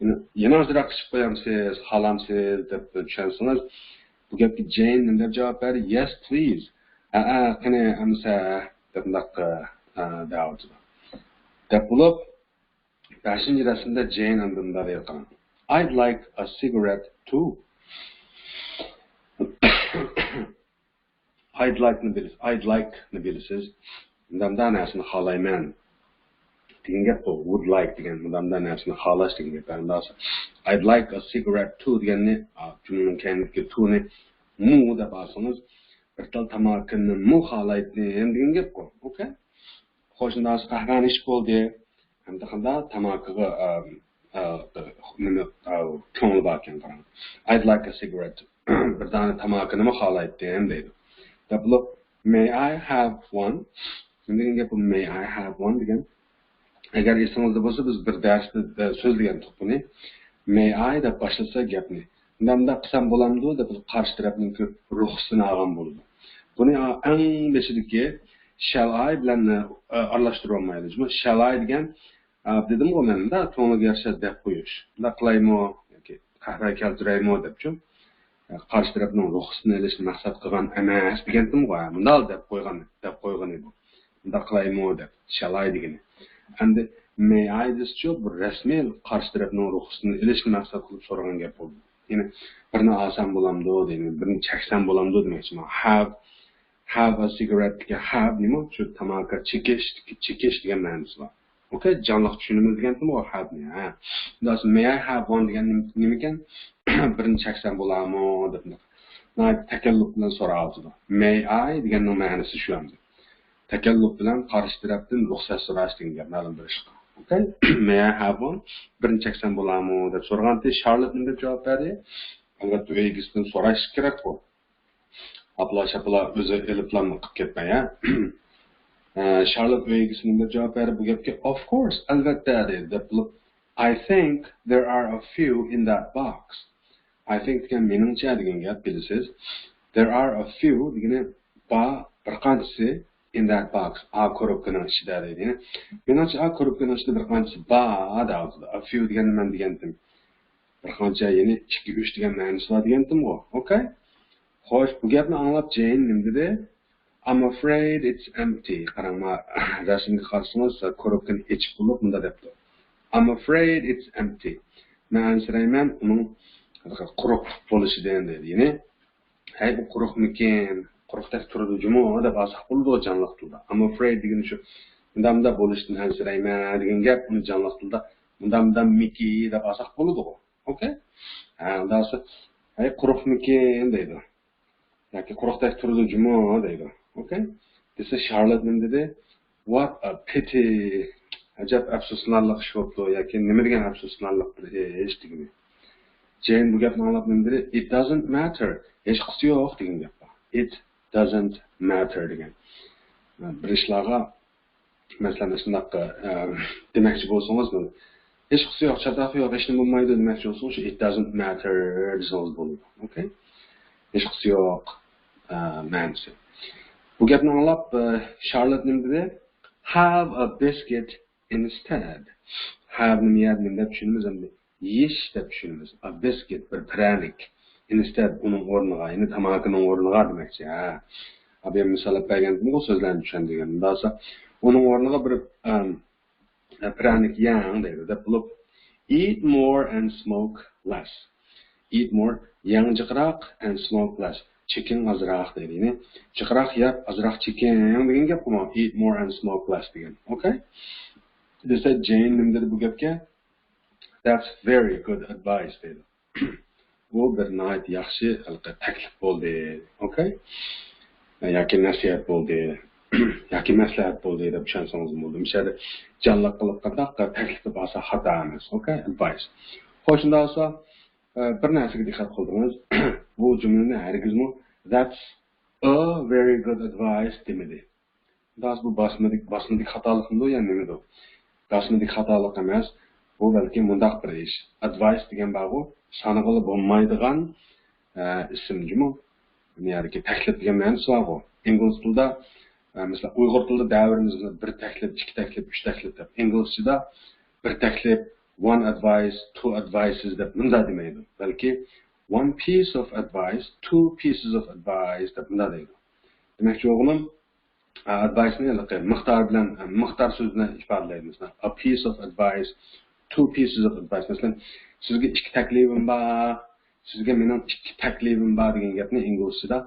يەنە، يەنە ئازراق ئىچىپ قويامسىز، خالامسىز دەپ چۈشەنسىڭىز، بۇ گەپكە جېين نېمە دەپ جاۋاب بەردى؟ Yes, please. ھەئە، قېنى، ئەمىسە، دەپ مۇنداق، ئە، دەۋاتىدۇ. دەپ بولۇپ، بەشىنچى رەسىمدە جېين ئاندىن مۇنداق دەيدۇ، قاراڭ. I'd like a cigarette too. I'd like نى بىلىسىز، I'd like نى بىلىسىز. مۇنداق نەرسىنى خالايمەن دېگەن گەپ بۇ. Would like دېگەن مۇنداق نەرسىنى خالاش دېگەن گەپ. ئەمدى I'd like a cigarette too دېگەننى، ئا، جۈملىنىڭ كەينىدىكى to نى مۇ دەپ ئالسىڭىز، بىر تال تاماكىنىمۇ خالايتتىم دېگەن گەپقۇ. ئوكەي؟ خوش، ئەمدى قەھۋەنى ئىچىپ بولدى. ئەمدى قانداق تاماكىغا، ئا، ئا، نېمە، ئا، كۆڭلى باركەن، قاراڭ. I'd like a cigarette. بىر دانە تاماكىنىمۇ خالايتتىم دەيدۇ. دەپ بولۇپ، may I have one؟ نېمە دېگەن گەپ بۇ may I have one دېگەن؟ ئەگەر ئېسىڭىزدە بولسا، بىز بىر دەرستە، ئە، سۆزلىگەنتۇق بۇنى. May I دەپ باشلىسا گەپنى. مۇنداق قىلسام بولامدۇ دەپ قارشى تەرەپنىڭكى رۇخسىتىنى ئالغان بولىدۇ. بۇنى ئەڭ بېشىدىكى shall I بىلەن، ئە، ئارىلاشتۇرۇۋالمايلى. جۇمۇ shall I دېگەن، ئە، دېدىمغۇ مەن، مۇنداق كۆڭلىگە يارىشا دەپ قويۇش. مۇنداق قىلايمۇ ياكى قەھۋە كەلتۈرەيمۇ دەپچۇ. قارشى تەرەپنىڭ رۇخسىتىنى ئېلىشنى مەقسەت قىلغان ئەمەس دېگەنتىمغۇ، ھە، مۇنداق دەپ قويغان، دەپ قويغىنى بۇ. مۇنداق قىلايمۇ دەپ، shall I دېگىنى. ئەمدى may I دېسىچۇ، بۇ رەسمىي قارشى تەرەپنىڭ رۇخسىتىنى ئېلىشنى مەقسەت قىلىپ سورىغان گەپ بولدى. يەنى بىرنى ئالسام بولامدۇ دەيمەن، بىرنى چەكسەم بولامدۇ دېمەكچىمەن. Have، Have a cigarette دېگەن have نېمە؟ شۇ تاماكا چېكىش، چېكىش دېگەن مەنىسى بار. ئوكەي، جانلىق چۈشىنىمىز دېگەنتىمغۇ have نى، ھە. May I have one دېگەن نېمە-، نېمىكەن؟ بىرنى چەكسەم بولامۇ دەپ ناھايىتى تەكەللۇپ بىلەن سوراۋاتىدۇ. May I دېگەننىڭ مەنىسى شۇ ئەمدى. تەكەللۇپ بىلەن قارشى تەرەپتىن رۇخسەت سوراش دېگەن گەپ مەلۇم بىر ئىشقا. ئوكەي؟ May I have one؟ بىرنى چەكسەم بولامۇ دەپ سورىغانتى. شارلوت نېمە دەپ جاۋاب بەردى؟ ئەلۋەتتە ئۆي ئىگىسىدىن سوراش كېرەكقۇ. ئاپىلا-شاپىلا ئۆزى ئېلىپلا قىپ كەتمەي، ھە؟ ئە، شارلوت ئۆي ئىگىسى نېمە دەپ جاۋاب بەردى بۇ گەپكە؟ Of course، ئەلۋەتتە دېدى دەپ بولۇپ. I think there are a few in that box. I think دېگەن مېنىڭچە دېگەن گەپ، بىلىسىز. There are a few دېگىنى بار، بىر قانچىسى، in that box، ئا كوروپكىنىڭ ئىچىدە دەيدۇ. يەنى مېنىڭچە ئا كوروپكىنىڭ ئىچىدە بىر قانچىسى بار دەۋاتىدۇ. A few دېگەننى مەن دېگەنتىم. بىر قانچە، يەنى ئىككى، ئۈچ دېگەن مەنىسى بار دېگەنتىمغۇ. ئوكەي؟ خوش، بۇ گەپنى ئاڭلاپ جېين نېمە دېدى؟ I'm afraid it's empty. قاراڭ، ما رەسىمگە قارىسىڭىز، كوروپكىنى ئېچىپ بولۇپ مۇنداق دەپتۇ. I'm afraid it's empty. مەن ئەنسىرەيمەن ئۇنىڭ قۇرۇق بولۇشىدىن دېدى. يەنى، ھەي، ئۇ قۇرۇقمىكىن؟ قۇرۇقتەك تۇرىدۇ جۇمۇ دەپ ئالساق بولىدۇ جانلىق تىلدا. I'm afraid دېگىنى شۇ، مۇنداق مۇنداق بولۇشىدىن ئەنسىرەيمەن دېگەن گەپ، ئۇنى جانلىق تىلدا مۇنداق مۇنداق مىكى دەپ ئالساق بولىدۇغۇ. ئوكەي؟ ھە، ئۇنداق بولسا، ھەي، قۇرۇقمىكىن دەيدۇ. ياكى قۇرۇقتەك تۇرىدۇ جۇمۇ دەيدۇ. ئوكەي؟ دېسە شارلوت نېمە دېدى؟ What a pity. ئەجەب ئەپسۇسلىنارلىق ئىش بوپتۇ ياكى نېمە دېگەن ئەپسۇسلىنارلىق بىر ئىش دېگىنى. جېين بۇ گەپنى ئاڭلاپ نېمە دېدى؟ It doesn't matter. ھېچقىسى يوق دېگەن گەپ بار. It doesn't matter دېگەن. بىر ئىشلارغا مەسىلەن، شۇنداق، ئە، دېمەكچى بولسىڭىز، ھېچقىسى يوق، چاتاق يوق، ھېچنېمە بولمايدۇ دېمەكچى بولسىڭىز، شۇ it doesn't matter دېسىڭىز بولىدۇ. ئوكەي؟ ھېچقىسى يوق، ئە، مەنىسى. بۇ گەپنى ئاڭلاپ، ئە، شارلوت نېمە دېدى؟ Have a biscuit instead. Have نېمە يەردە نېمە دەپ چۈشىنىمىز ئەمدى؟ يېيىش دەپ چۈشىنىمىز. A biscuit، بىر پىرەنىك. Instead، ئۇنىڭ ئورنىغا، يەنى تاماكىنىڭ ئورنىغا دېمەكچى. ھە. ئابىيەم مىسال ئەپ بەرگەنتىمغۇ سۆزلەرنى چۈشەندۈرگەن. مۇنداق بولسا، ئۇنىڭ ئورنىغا بىر، ئەم، پىرەنىك يەڭ دەيدۇ دەپ بولۇپ، eat more and smoke less. Eat more، يەڭ جىقراق، and smoke less، چېكىڭ ئازراق دەيدۇ. يەنى جىقراق يەپ، ئازراق چېكىڭ دېگەن گەپقۇ. Eat more and smoke less دېگەن. ئوكەي؟ دېسە، جېين نېمە دېدى بۇ گەپكە؟ That's very good advice دەيدۇ. بۇ بىر ناھايىتى ياخشى ھېلىقى تەكلىپ بولدى. ئوكەي؟ ياكى نەسىھەت بولدى. ياكى مەسلىھەت بولدى دەپ چۈشەنسىڭىزمۇ بولىدۇ. مۇشۇ يەردە جانلىق قىلىپ قانداق تەكلىپ دەپ ئالسا خاتا ئەمەس. ئوكەي؟ Advice. خوش، شۇنداق بولسا، ئە، بىر نەرسىگە دىققەت قىلدىڭىز. بۇ جۈملىنى ھەرگىزمۇ That's a very good advice دېمىدى. داس بۇ باسمىدىكى، باسمىدىكى خاتالىقمىدۇ يا نېمىدۇ؟ باسمىدىكى خاتالىق ئەمەس. بۇ بەلكى مۇنداق بىر ئىش. Advice دېگەن بارغۇ، سانىغىلى بولمايدىغان، ئە، ئىسىم جۇمۇ. يەنى تەكلىپ دېگەن مەنىسى بارغۇ. ئىنگلىز تىلىدا، ئە، مەسىلەن، ئۇيغۇر تىلىدا دەۋېرىمىز، بىر تەكلىپ، ئىككى تەكلىپ، ئۈچ تەكلىپ دەپ. ئىنگلىزچىدا بىر تەكلىپ، one advice، two advices دەپ مۇنداق دېمەيدۇ. بەلكى one piece of advice، two pieces of advice دەپ مۇنداق دەيدۇ. دېمەكچى بولغىنىم، ئە، advice نى ھېلىقى مىقدار بىلەن، ئە، مىقدار سۆزىنى ئىپادىلەيدۇ. مەسىلەن، a piece of advice، two pieces of advice. مەسىلەن، سىزگە ئىككى تەكلىپىم بار، سىزگە مېنىڭ ئىككى تەكلىپىم بار دېگەن گەپنى ئىنگلىزچىدا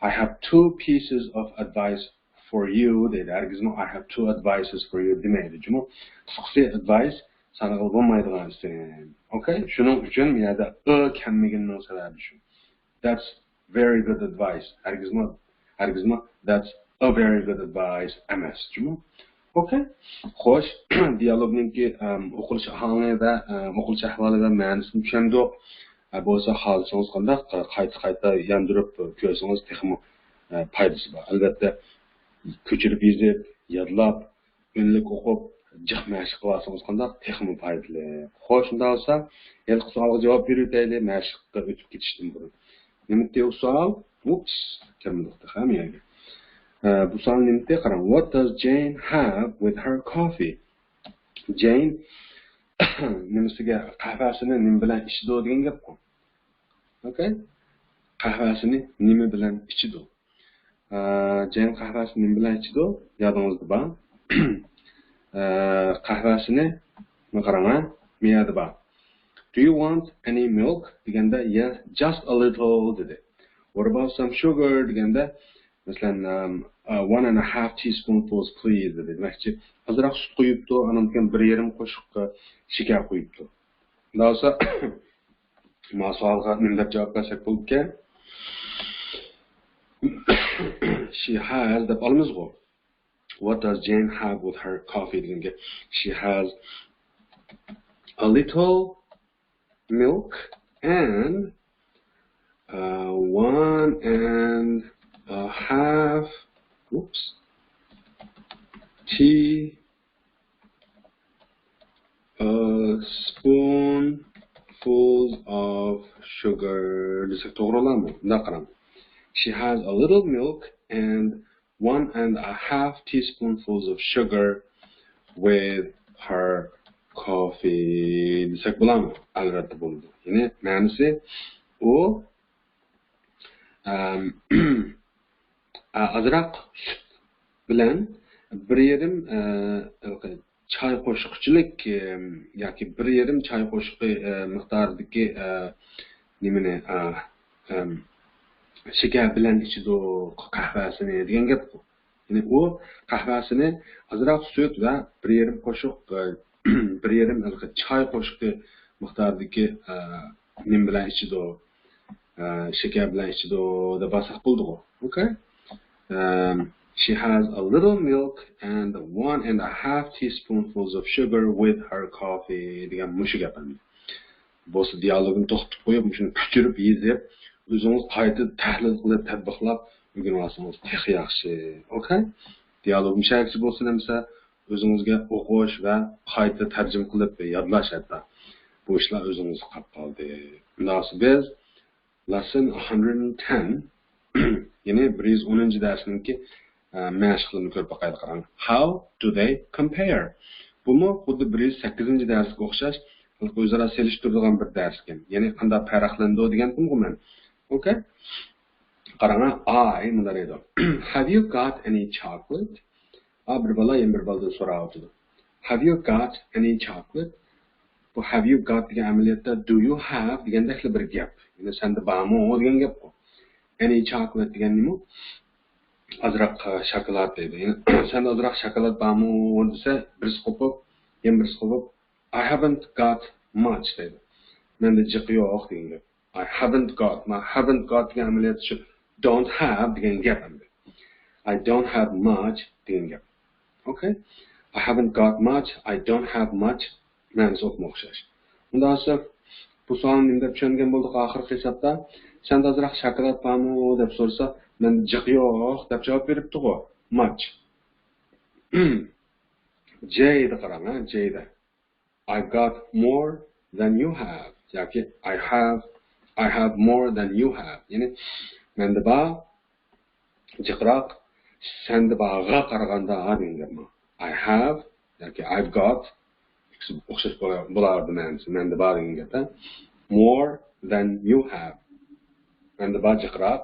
I have two pieces of advice for you دەيدۇ. ھەرگىزمۇ I have two advices for you دېمەيدۇ. جۇمۇ قىسقىسى advice سانىغىلى بولمايدىغان ئىسىم. ئوكەي؟ شۇنىڭ ئۈچۈن بۇ يەردە ئە كەلمىگىنىنىڭ سەۋەبى شۇ. That's very good advice. ھەرگىزمۇ، ھەرگىزمۇ that's a very good advice ئەمەس جۇمۇ. ئوكەي. خوش، دىيالوگنىڭكى، ئەم، ئوقۇلۇش ئاھاڭى ۋە، ئەم، ئوقۇلۇش ئەھۋالى ۋە مەنىسىنى چۈشەندۇق. ئە، بولسا خالىسىڭىز قانداق، ئە، قايتا-قايتا ياندۇرۇپ كۆرسىڭىز تېخىمۇ، ئە، پايدىسى بار. ئەلۋەتتە، كۆچۈرۈپ يېزىپ، يادلاپ، ئۈنلۈك ئوقۇپ، جىق مەشىق قىلىۋالسىڭىز قانداق؟ تېخىمۇ پايدىلىق. خوش، شۇنداق بولسا، ھېلىقى سوئالغا جاۋاب بېرىۋېتەيلى، مەشىققە ئۆتۈپ كېتىشتىن بۇرۇن. نېمىدى ئۇ سوئال؟ ئۇپس، كەلمىدۇق تېخى ھەم يەرگە. ئە، بۇ سوئال نېمىدى؟ قاراڭ. What does Jane have with her coffee? جېين نېمىسىگە، قەھۋەسىنى نېمە بىلەن ئىچىدۇ دېگەن گەپقۇ. ئوكەي؟ قەھۋەسىنى نېمە بىلەن ئىچىدۇ؟ ئە، جېين قەھۋەسىنى نېمە بىلەن ئىچىدۇ؟ يادىڭىزدا بار. ئە، قەھۋەسىنى، مانا قاراڭ، ھە؟ مۇ يەردە بار. Do you want any milk دېگەندە، yes, just a little دېدى. What about some sugar دېگەندە، مەسىلەن، ئەم، ئە، one and a half teaspoonfuls, please، دېدى. دېمەكچى، ئازراق سۈت قۇيۇپتۇ، ئاندىن كېيىن بىر يېرىم قوشۇق، ئە، شېكەر قۇيۇپتۇ. ئۇنداق بولسا، ما سوئالغا نېمە دەپ جاۋاب بەرسەك بولىدىكەن؟ She has دەپ ئالىمىزغۇ. What does Jane have with her coffee دېگەنگە، she has a little milk and, uh, one and a half, oops, tea, uh, spoonfuls of sugar دېسەك توغرا بولامۇ؟ مۇنداق قاراڭ. She has a little milk and one and a half teaspoonfuls of sugar with her coffee دېسەك بولامۇ؟ ئەلۋەتتە بولىدۇ. يەنى مەنىسى ئۇ، ئەم، ئازراق سۈت بىلەن بىر يېرىم، ئە، چاي قوشۇقچىلىك، ئە، ياكى بىر يېرىم چاي قوشۇقى، ئە، مىقدارىدىكى، ئە، نېمىنى، ئە، ئەم، شېكەر بىلەن ئىچىدۇ قەھۋەسىنى دېگەن گەپقۇ. يەنى ئۇ قەھۋەسىنى ئازراق سۈت ۋە بىر يېرىم قوشۇق، ئە، بىر يېرىم ھېلىقى چاي قوشۇقى مىقدارىدىكى، ئە، نېمە بىلەن ئىچىدۇ؟ ئە، شېكەر بىلەن ئىچىدۇ دەپ بارساق بولىدىغۇ. Okay. ئەم، she has a little milk and one and a half teaspoonfuls of sugar with her coffee دېگەن مۇشۇ گەپ ئەمدى. بولسا دىيالوگنى توختىتىپ قويۇپ، مۇشۇنى كۆچۈرۈپ يېزىپ، ئۆزىڭىز قايتا تەھلىل قىلىپ، تەتبىقلاپ ئۆگىنىۋالسىڭىز تېخى ياخشى. Okay. دىيالوگ مۇشەگىچە بولسۇن ئەمسە، ئۆزىڭىزگە ئوقۇش ۋە قايتا تەرجىمە قىلىپ يادلاش ھەتتا. بۇ ئىشلار ئۆزىڭىزگە قاپ قالدى. ئۇنداقسا بىز lesson one hundred and ten، يەنى بىر يۈز ئونىنچى دەرسنىڭكى، ئە، مەشىقلىرىنى كۆرۈپ باقايلى، قاراڭ. How do they compare؟ بۇمۇ خۇددى بىر يۈز سەككىزىنچى دەرسكە ئوخشاش، ئۆزئارا سېلىشتۇرىدىغان بىر دەرسكەن. يەنى قانداق پەرقلىنىدۇ دېگەنتىمغۇ مەن. Okay. قاراڭ، I مۇنداق دەيدۇ. Have you got any chocolate؟ ئا، بىر بالا يەنە بىر بالىدىن سوراۋاتىدۇ. Have you got any chocolate؟ بۇ have you got دېگەن ئەمەلىيەتتە do you have دېگەندەكلا بىر گەپ. يەنى سەندە بارمۇ دېگەن گەپقۇ. Any chocolate دېگەن نېمە؟ ئازراق، ئە، شاكىلات دەيدۇ. يەنى سەندە ئازراق شاكىلات بارمۇ دېسە، بىرسى قوپۇپ، يەنە بىرسى قوپۇپ، I haven't got much دەيدۇ. مەندە جىق يوق دېگەن گەپ. I haven't got. ما haven't got دېگەن ئەمەلىيەتتە شۇ don't have دېگەن گەپ ئەمدى. I don't have much دېگەن گەپ. Okay. I haven't got much, I don't have much مەنىسى ئوپمۇ ئوخشاش. ئۇنداق بولسا، بۇ سوئالنى نېمە دەپ چۈشەنگەن بولدۇق ئاخىرقى ھېسابتا؟ سەندە ئازراق شاكىلات بارمۇ دەپ سورىسا، مەندە جىق يوق دەپ جاۋاب بېرىپتىغۇ. Much. J دە قاراڭ، ھە، J دە. I got more than you have. ياكى I have, I have more than you have. يەنى مەندە بار جىقراق، سەندە بارغا قارىغاندا دېگەن گەپمۇ. I have ياكى I've got ئىككىسى ئوخشاش بولا-، بولاۋېرىدۇ مەنىسى. مەندە بار دېگەن گەپ، ھە؟ More than you have. مەندە بار جىقراق،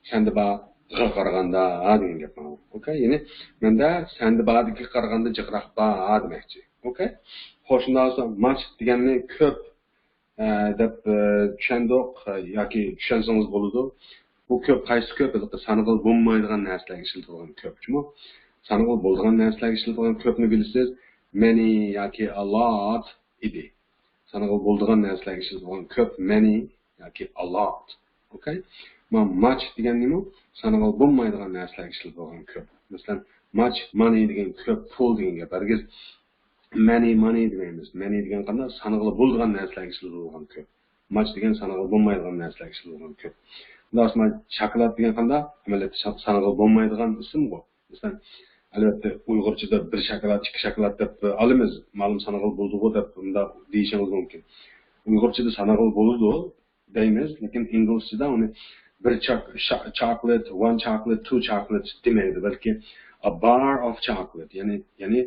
سەندە بارغا قارىغاندا دېگەن گەپ مانا. Okay، يەنى مەندە سەندە باردىكىگە قارىغاندا جىقراق بار دېمەكچى. Okay. خوش، شۇنداق بولسا much دېگەننى كۆپ، ئە، دەپ، ئە، چۈشەندۇق، ئە، ياكى چۈشەنسىڭىز بولىدۇ. بۇ كۆپ قايسى كۆپ؟ ھېلىقى سانىغىلى بولمايدىغان نەرسىلەرگە ئىشلىتىلىدىغان كۆپ. جۇمۇ، سانىغىلى بولىدىغان نەرسىلەرگە ئىشلىتىلىدىغان كۆپنى بىلىسىز. Many ياكى a lot ئىدى. سانىغىلى بولىدىغان نەرسىلەرگە ئىشلىتىلىدىغان كۆپ many ياكى a lot. Okay؟ مانا much دېگەن نېمە؟ سانىغىلى بولمايدىغان نەرسىلەرگە ئىشلىتىلىدىغان كۆپ. مەسىلەن، much money دېگەن كۆپ پۇل دېگەن گەپ. ھەرگىز many money دېمەيمىز. Many دېگەن قانداق؟ سانىغىلى بولىدىغان نەرسىلەرگە ئىشلىتىلىدىغان كۆپ. Much دېگەن سانىغىلى بولمايدىغان نەرسىلەرگە ئىشلىتىلىدىغان كۆپ. مۇنداق، شاكىلات دېگەن قانداق؟ ئەمەلىيەتتە شا-، سانىغىلى بولمايدىغان ئىسىمغۇ. مەسىلەن، ئەلۋەتتە، ئۇيغۇرچىدا بىر شاكىلات، ئىككى شاكىلات دەپ ئالىمىز. مەلۇم سانىغىلى بولىدىغۇ دەپ مۇنداق دېيىشىڭىز مۇمكىن. ئۇيغۇرچىدا سانىغىلى بولىدۇ دەيمىز، لېكىن ئىنگلىزچىدا ئۇنى بىر چاك-، شا-، chocolate، one chocolate، two chocolates دېمەيدۇ، بەلكى a bar of chocolate، يەنى، يەنى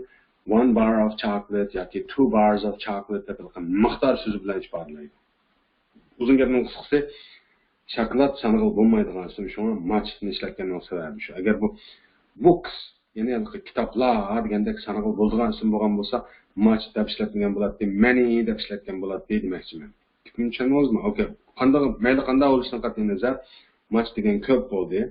one bar of chocolate ياكى two bars of chocolate دەپ مىقدار سۆزى بىلەن ئىپادىلەيدۇ. ئۇزۇن گەپنىڭ قىسقىسى، شاكىلات سانىغىلى بولمايدىغان ئىسىم، شۇڭا much نى ئىشلەتكەننىڭ سەۋەبى شۇ. ئەگەر بۇ books، يەنى ھېلىقى كىتابلار دېگەندەك سانىغىلى بولىدىغان ئىسىم بولغان بولسا، much دەپ ئىشلەتمىگەن بولاتتى، many دەپ ئىشلەتكەن بولاتتى دېمەكچىمەن. گېپىمنى چۈشەندىڭىزمۇ؟ Okay. قانداق، مەيلى قانداق بولۇشىدىن قەتئىينەزەر، much دېگەن كۆپ بولدى.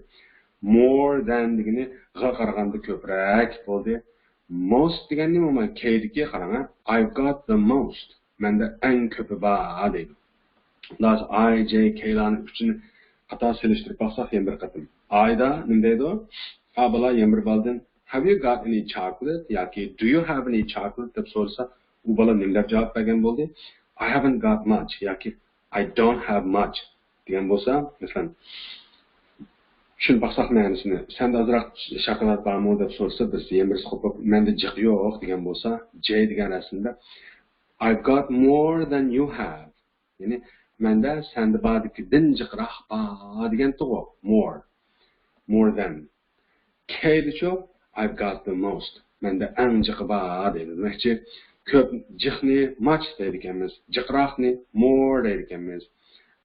More than دېگىنى غا قارىغاندا كۆپرەك بولدى. Most دېگەن نېمە؟ مانا كەيدىكى قاراڭ، ھە؟ I've got the most. مەندە ئەڭ كۆپى بار دەيدۇ. خۇداسى ئاي، جەي، كەيلارنى ئۈچىنى قاتار سېلىشتۇرۇپ باقساق يەنە بىر قېتىم. ئايدا نېمە دەيدۇ؟ ئا بالا يەنە بىر بالدىن، Have you got any chocolate؟ ياكى Do you have any chocolate؟ دەپ سورىسا، ئۇ بالا نېمە دەپ جاۋاب بەرگەن بولدى؟ I haven't got much ياكى I don't have much دېگەن بولسا، مەسىلەن، چۈشىنىپ باقساق مەنىسىنى، سەندە ئازراق شاكىلات بارمۇ دەپ سورىسا، بىرسى يەنە بىرسى قوپۇپ، مەندە جىق يوق دېگەن بولسا، جەي دېگەن رەسىمدە I've got more than you have. يەنى مەندە سەندە باردىكىدىن جىقراق بار دېگەنتىغۇ. More. More than. كەيدىچۇ؟ I've got the most. مەندە ئەڭ جىقى بار دەيدۇ. دېمەكچى، كۆپ جىقنى much دەيدىكەنمىز، جىقراقنى more دەيدىكەنمىز،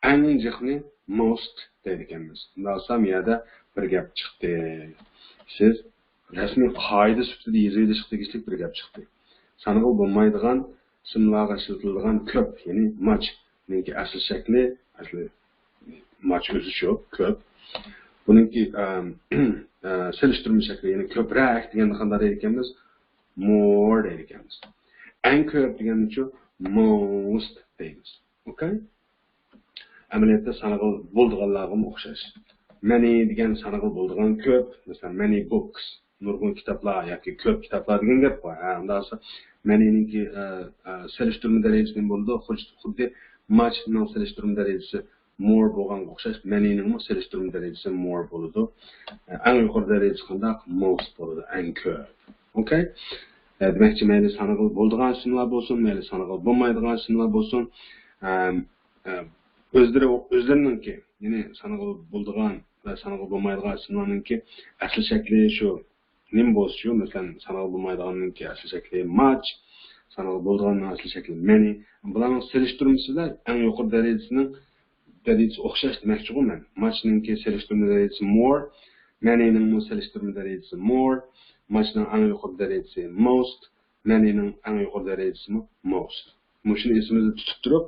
ئەڭ جىقنى most دەيدىكەنمىز. ئۇنداق بولسا، بۇ يەردە بىر گەپ چىقتى. سىز رەسمىي قائىدە سۈپىتىدە يېزىۋېلىشقا تېگىشلىك بىر گەپ چىقتى. سانىغىلى بولمايدىغان ئىسىملارغا ئىشلىتىلىدىغان كۆپ، يەنى much نىڭكى ئەسلى شەكلى، ئەسلى much ئۆزىچۇ، كۆپ. بۇنىڭكى، ئەم، ئە، سېلىشتۇرما شەكلى، يەنى كۆپرەك دېگەندە قانداق دەيدىكەنمىز؟ More دەيدىكەنمىز. ئەڭ كۆپ دېگەننىچۇ؟ Most دەيمىز. ئوكەي؟ ئەمەلىيەتتە سانىغىلى بولىدىغانلارغىمۇ ئوخشاش. Many دېگەن سانىغىلى بولىدىغان كۆپ، مەسىلەن، many books، نۇرغۇن كىتابلار ياكى كۆپ كىتابلار دېگەن گەپ بار. ھە، ئۇنداق بولسا، many نىڭكى، ئە، ئە، سېلىشتۇرما دەرىجىسى نېمە بولىدۇ؟ خۇد-، خۇددى much نىڭ سېلىشتۇرما دەرىجىسى more بولغانغا ئوخشاش، many نىڭمۇ سېلىشتۇرما دەرىجىسى more بولىدۇ. ئە، ئەڭ يۇقىرى دەرىجىسى قانداق؟ Most بولىدۇ، ئەڭ كۆپ. ئوكەي؟ ئە، دېمەكچى، مەيلى سانىغىلى بولىدىغان ئىسىملار بولسۇن، مەيلى سانىغىلى بولمايدىغان ئىسىملار بولسۇن، ئەم، ئە، ئۆزلىرى، ئۆزلىرىنىڭكى، يەنى سانىغىلى بولىدىغان ۋە سانىغىلى بولمايدىغان ئىسىملارنىڭكى ئەسلى شەكلى شۇ نېمە بولسىچۇ؟ مەسىلەن، سانىغىلى بولمايدىغاننىڭكى ئەسلى شەكلى much، سانىغىلى بولىدىغاننىڭ ئەسلى شەكلى many. بۇلارنىڭ سېلىشتۇرمىسى بىلەن ئەڭ يۇقىرى دەرىجىسىنىڭ دەرىجىسى ئوخشاش دېمەكچىغۇ مەن. Much نىڭكى سېلىشتۇرما دەرىجىسى more، many نىڭمۇ سېلىشتۇرما دەرىجىسى more، much نىڭ ئەڭ يۇقىرى دەرىجىسى most، many نىڭ ئەڭ يۇقىرى دەرىجىسىمۇ most. مۇشۇنى ئېسىمىزدە تۇتۇپ تۇرۇپ،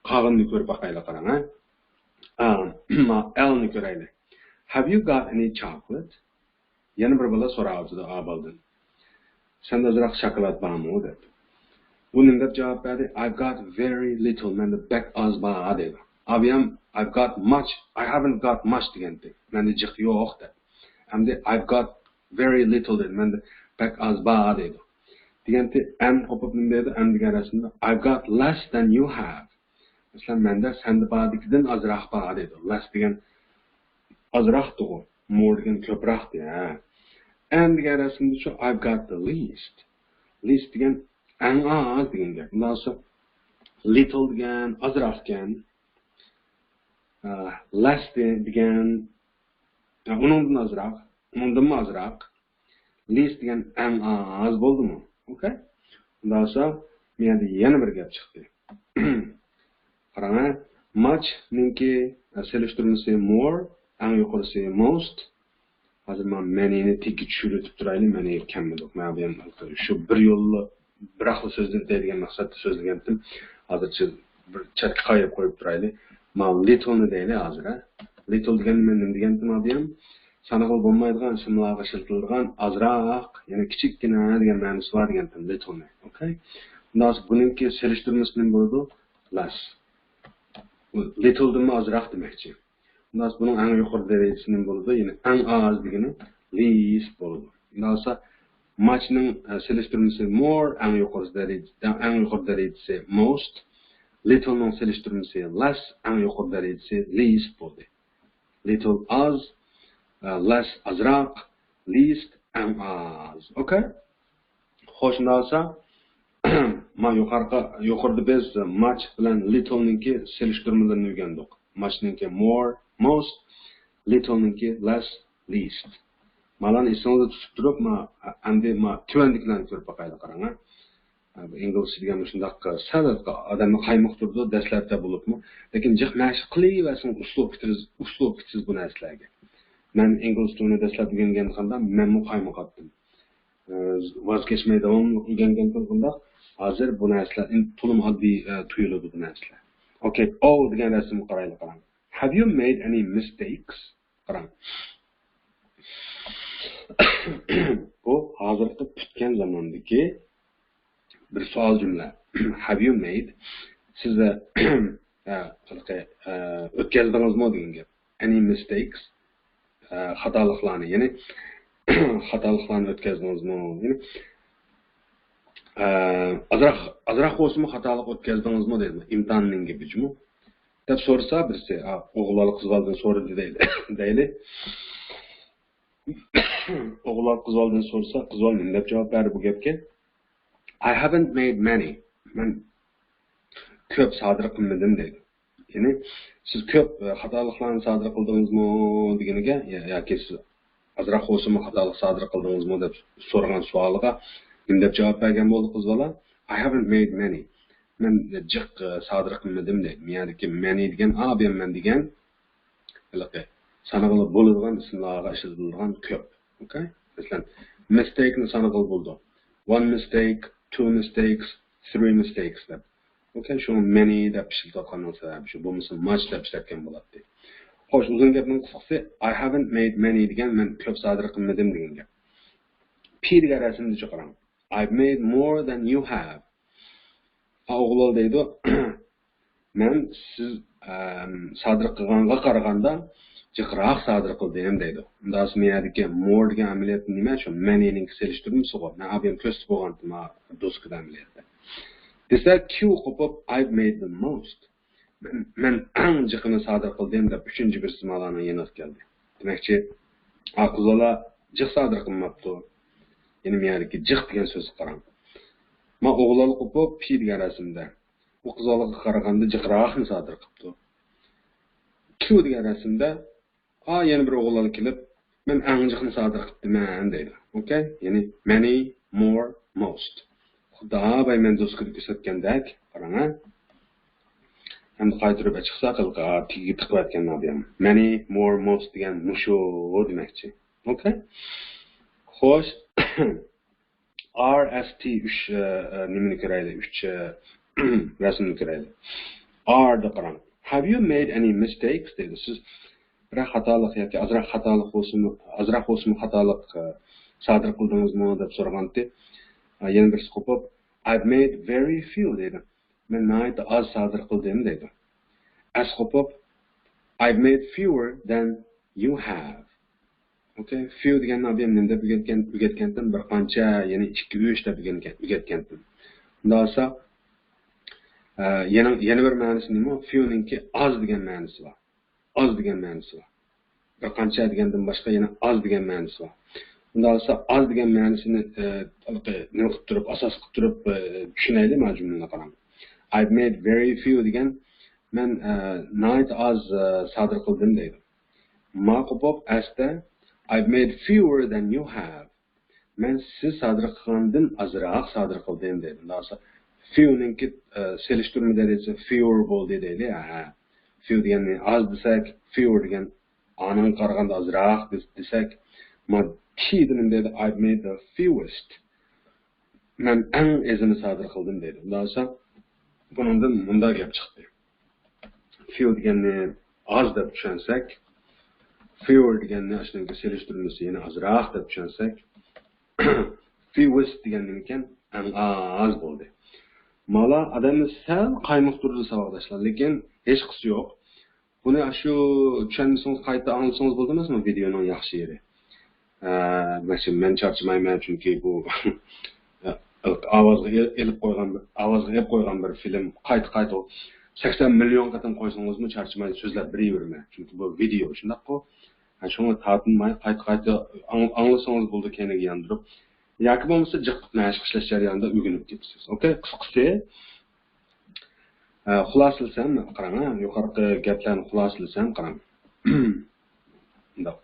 قالغىنىنى كۆرۈپ باقايلى، قاراڭ، ھە. ئا، ما، ئەلنى كۆرەيلى. Have you got any chocolate؟ يەنە بىر بالا سوراۋاتىدۇ ئا بالىدىن. سەندە ئازراق شاكىلات بارمۇ دەپ. ئۇ نېمە دەپ جاۋاب بەردى؟ I've got very little. مەندە بەك ئاز بار دەيدۇ. ئابىيام I've got much. I haven't got much دېگەنتى. مەندە جىق يوق دەپ. ئەمدى I've got very little دېدى. مەندە بەك ئاز بار دەيدۇ. دېگەنتى ئەن قوپۇپ نېمە دەيدۇ؟ ئەن دېگەن رەسىمدە I've got less than you have. مەسىلەن، مەندە سەندە باردىكىدىن ئازراق بار دەيدۇ. Less دېگەن ئازراقتىغۇ. More دېگەن كۆپرەكتى، ھە. ئەن دېگەن رەسىمدىچۇ I've got the least. Least دېگەن ئەڭ ئاز دېگەن گەپ. ئۇنداق بولسا little دېگەن ئازراقكەن. ئە، less دېگەن، ئە، ئۇنىڭدىن ئازراق، ئۇنىڭدىنمۇ ئازراق. Least دېگەن ئەڭ ئاز بولدىمۇ؟ ئوكەي. ئۇنداق بولسا، بۇ يەردە يەنە بىر گەپ چىقتى. قاراڭ، ھە. Much نىڭكى، ئە، سېلىشتۇرمىسى more، ئەڭ يۇقىرىسى most. ھازىر مانا many نى تېگى چۈشۈرۈۋېتىپ تۇرايلى، many كەلمىدۇق. مەن بۇ يەردە شۇ بىر يوللا بىراقلا سۆزلىۋېتەي دېگەن مەقسەتتە سۆزلىگەنتىم. ھازىرچە بىر چەتكە قايرىپ قويۇپ تۇرايلى. مانا little نى دەيلى ھازىر، ھە. Little دېگەندە مەن نېمە دېگەنتىم ئابىيام؟ سانىغىلى بولمايدىغان ئىسىملارغا ئىشلىتىلىدىغان ئازراق، يەنى كىچىككىنە دېگەن مەنىسى بار دېگەنتىم little نى. ئوكەي. ئۇنداق بولسا بۇنىڭكى سېلىشتۇرمىسى نېمە بولىدۇ؟ Less. Little دىنمۇ ئازراق دېمەكچى. ئۇنداق بولسا بۇنىڭ ئەڭ يۇقىرى دەرىجىسى نېمە بولىدۇ؟ يەنى ئەڭ ئاز دېگىنى least بولىدۇ. ئۇنداق بولسا much نىڭ، ئە، سېلىشتۇرمىسى more، ئەڭ يۇقىرى دەرىجە، ئەڭ يۇقىرى دەرىجىسى most. Little نىڭ سېلىشتۇرمىسى less، ئەڭ يۇقىرى دەرىجىسى least بولدى. Little ئاز، ئە، less ئازراق، least ئەڭ ئاز. ئوكەي؟ خوش، ئۇنداق بولسا، ما يۇقىرىقى، يۇقىرىدا بىز much بىلەن little نىڭكى سېلىشتۇرمىلىرىنى ئۆگەندۇق. Much نىڭكى more، most، little نىڭكى less، least. مالارنى ئېسىڭىزدە تۇتۇپ تۇرۇپ، ما، ئەمدى ما تۆۋەندىكىلەرنى كۆرۈپ باقايلى، قاراڭ، ھە. بۇ ئىنگلىزچە دېگەن مۇشۇنداق سەل ئادەمنى قايمۇقتۇرىدۇ، دەسلەپتە بولۇپمۇ. لېكىن جىق مەشىق قىلىۋەرسىڭىز، ئۇسلۇب كېتىسىز، ئۇسلۇب كېتىسىز بۇ نەرسىلەرگە. مەن ئىنگلىز تىلىنى دەسلەپ ئۆگەنگەن چاغدا مەنمۇ قايمۇقاتتىم. ئە، ۋاز كەچمەي داۋاملىق ئۆگەنگەن قىلغاندا، ھازىر بۇ نەرسىلەر ئىن-، تولىمۇ ئاددىي، ئە، تۇيۇلىدۇ بۇ نەرسىلەر. ئوكەي، ئو دېگەن رەسىمگە قارايلى، قاراڭ. Have you made any mistakes؟ قاراڭ. بۇ ھازىرقى پۈتكەن زاماندىكى بىر سوئال جۈملە. Have you made؟ سىز، ئە، ھېلىقى، ئە، ئۆتكەزدىڭىزمۇ دېگەن گەپ. Any mistakes؟ ئە، خاتالىقلارنى، يەنى خاتالىقلارنى ئۆتكەزدىڭىزمۇ؟ يەنى، ئە، ئازراق، ئازراق بولسىمۇ خاتالىق ئۆتكەزدىڭىزمۇ دەيدۇ. ئىمتىھاننىڭ گېپى جۇمۇ. دەپ سورىسا بىرسى، ئا، ئوغۇل بالا قىز بالىدىن سورىدى دەيلى. دەيلى. ئوغۇل بالا قىز بالىدىن سورىسا، قىز بالا نېمە دەپ جاۋاب بەردى بۇ گەپكە؟ I haven't made many. مەن كۆپ سادىر قىلمىدىم دەيدۇ. يەنى سىز كۆپ، ئە، خاتالىقلارنى سادىر قىلدىڭىزمۇ دېگىنىگە، يا-، ياكى سىز ئازراق بولسىمۇ خاتالىق سادىر قىلدىڭىزمۇ دەپ سورىغان سوئالىغا نېمە دەپ جاۋاب بەرگەن بولدى قىز بالا؟ I haven't made many. مەن جىق، ئە، سادىر قىلمىدىم دەيدۇ. بۇ يەردىكى many دېگەن، ئا، بۇ مەن دېگەن ھېلىقى سانىغىلى بولىدىغان ئىسىملارغا ئىشلىتىلىدىغان كۆپ. ئوكەي؟ مەسىلەن، mistake نى سانىغىلى بولىدۇ. One mistake، two mistakes، three mistakes دەپ. ئوكەي، شۇ many دەپ ئىشلىتىۋاتقاننىڭ سەۋەبى شۇ. بولمىسا much دەپ ئىشلەتكەن بولاتتى. خوش، ئۇزۇن گەپنىڭ قىسقىسى، I haven't made many دېگەن مەن كۆپ سادىر قىلمىدىم دېگەن گەپ. P دېگەن رەسىمدە چىقىراڭ. I've made more than you have. ئا، ئوغۇل دەيدۇ، مەن سىز، ئەم، سادىر قىلغانغا قارىغاندا جىقراق سادىر قىلدىم دەيدۇ. ئۇنداق بولسا مەن يەردىكى more دېگەن ئەمەلىيەتتە نېمە؟ شۇ many نىڭكى سېلىشتۇرمىسىغۇ. مەن ئابىيەم كۆرسىتىپ بولغانتىم ھا دوسكىدا ئەمەلىيەتتە. دېسە Q قوپۇپ I've made the most. مەن، مەن ئەڭ جىقىنى سادىر قىلدىم دەپ ئۈچىنچى بىرسى مالانىڭ يېنىغا كەلدى. دېمەكچى، ئا قىز بالا جىق سادىر قىلماپتۇ. يەنە مەن يەردىكى جىق دېگەن سۆزگە قاراڭ. ما ئوغۇل بالا قوپۇپ P دېگەن رەسىمدە. ئۇ قىز بالىغا قارىغاندا جىقراقنى سادىر قىپتۇ. Q دېگەن رەسىمدە، ئا، يەنە بىر ئوغۇل بالا كېلىپ، مەن ئەڭ جىقنى سادىر قىپتىمەن دەيدۇ. ئوكەي؟ يەنى many، more، most. خۇدا باي مەن دوسكىدا كۆرسەتكەندەك، قاراڭ ھە. ئەمدى قايتۇرۇپ ئېچىقساق، ھېلىقى تېگىگە تىقىۋەتكەن نابىيام. Many، more، most دېگەن مۇشۇ دېمەكچى. ئوكەي؟ خوش. R، S، T ئۈچ، ئە، ئە، نېمىنى كۆرەيلى؟ ئۈچ، ئە، رەسىمنى كۆرەيلى. R دا قاراڭ. Have you made any mistakes؟ دەيدۇ. سىز بىرەر خاتالىق ياكى ئازراق خاتالىق بولسىمۇ، ئازراق بولسىمۇ خاتالىق، ئە، سادىر قىلدىڭىزمۇ دەپ سورىغانتى. ئە، يەنە بىرسى قوپۇپ، I've made very few دەيدۇ. مەن ناھايىتى ئاز سادىر قىلدىم دەيدۇ. S قوپۇپ، I've made fewer than you have. ئوكەي، few دېگەننى ئابىيەم نېمە دەپ ئۆگەتكەن، ئۆگەتكەنتىم؟ بىر قانچە، يەنى ئىككى، ئۈچ دەپ ئۆگەنگەن، ئۆگەتكەنتىم. ئۇنداق بولسا، ئە، يەنە، يەنە بىر مەنىسى نېمە؟ Few نىڭكى ئاز دېگەن مەنىسى بار. ئاز دېگەن مەنىسى بار. بىر قانچە دېگەندىن باشقا يەنە ئاز دېگەن مەنىسى بار. ئۇنداق بولسا ئاز دېگەن مەنىسىنى، ئە، نېمە قىلىپ تۇرۇپ، ئاساس قىلىپ تۇرۇپ، ئە، چۈشىنەيلى، مانا جۈملىنى قاراڭ. I've made very few دېگەن مەن، ئە، ناھايىتى ئاز، ئە، سادىر قىلدىم دەيدۇ. ما قوپۇپ S دە، I've made fewer than you have. مەن سىز سادىر قىلغاندىن ئازراق سادىر قىلدىم دەيدۇ. ئۇنداق بولسا few نىڭكى، ئە، سېلىشتۇرما دەرىجىسى fewer بولدى دەيلى. ھە. Few دېگەننى ئاز دېسەك، fewer دېگەن ئانىڭغا قارىغاندا ئازراق دېس-، دېسەك، ما T دە نېمە دەيدۇ؟ I've made the fewest. مەن ئەڭ ئېزىنى سادىر قىلدىم دەيدۇ. ئۇنداق بولسا بۇنىڭدىن مۇنداق گەپ چىقتى. Few دېگەننى ئاز دەپ چۈشەنسەك، fewer دېگەننى ئاشۇنىڭكى سېلىشتۇرمىسى يەنە ئازراق دەپ چۈشەنسەك، fewest دېگەن نېمىكەن؟ ئەڭ ئاز بولدى. مالا ئادەمنى سەل قايمۇقتۇرىدۇ ساۋاقداشلار، لېكىن ھېچقىسى يوق. بۇنى ئاشۇ چۈشەنمىسىڭىز قايتا ئاڭلىسىڭىز بولىدۇ ئەمەسمۇ ۋىدېئونىڭ ياخشى يېرى. ئە، مەن چارچىمايمەن، چۈنكى بۇ ئاۋازغا ئېلىپ قويغان، ئاۋازغا ئېلىپ قويغان بىر فىلىم. قايتا، قايتا سەكسەن مىليون قېتىم قويسىڭىزمۇ چارچىماي سۆزلەپ بېرىۋېرىمەن. چۈنكى بۇ ۋىدېئو، شۇنداققۇ؟ ھە، شۇڭا تارتىنماي قايتا، قايتا ئاڭ-، ئاڭلىسىڭىز بولىدۇ، كەينىگە ياندۇرۇپ. ياكى بولمىسا جىق مەشىق ئىشلەش جەريانىدا ئۆگىنىپ كېتىسىز. ئوكەي، قىسقىسى، ئە، خۇلاسىلىسەم، قاراڭ، ھە، يۇقىرىقى گەپلەرنى خۇلاسىلىسەم، قاراڭ. مۇنداق،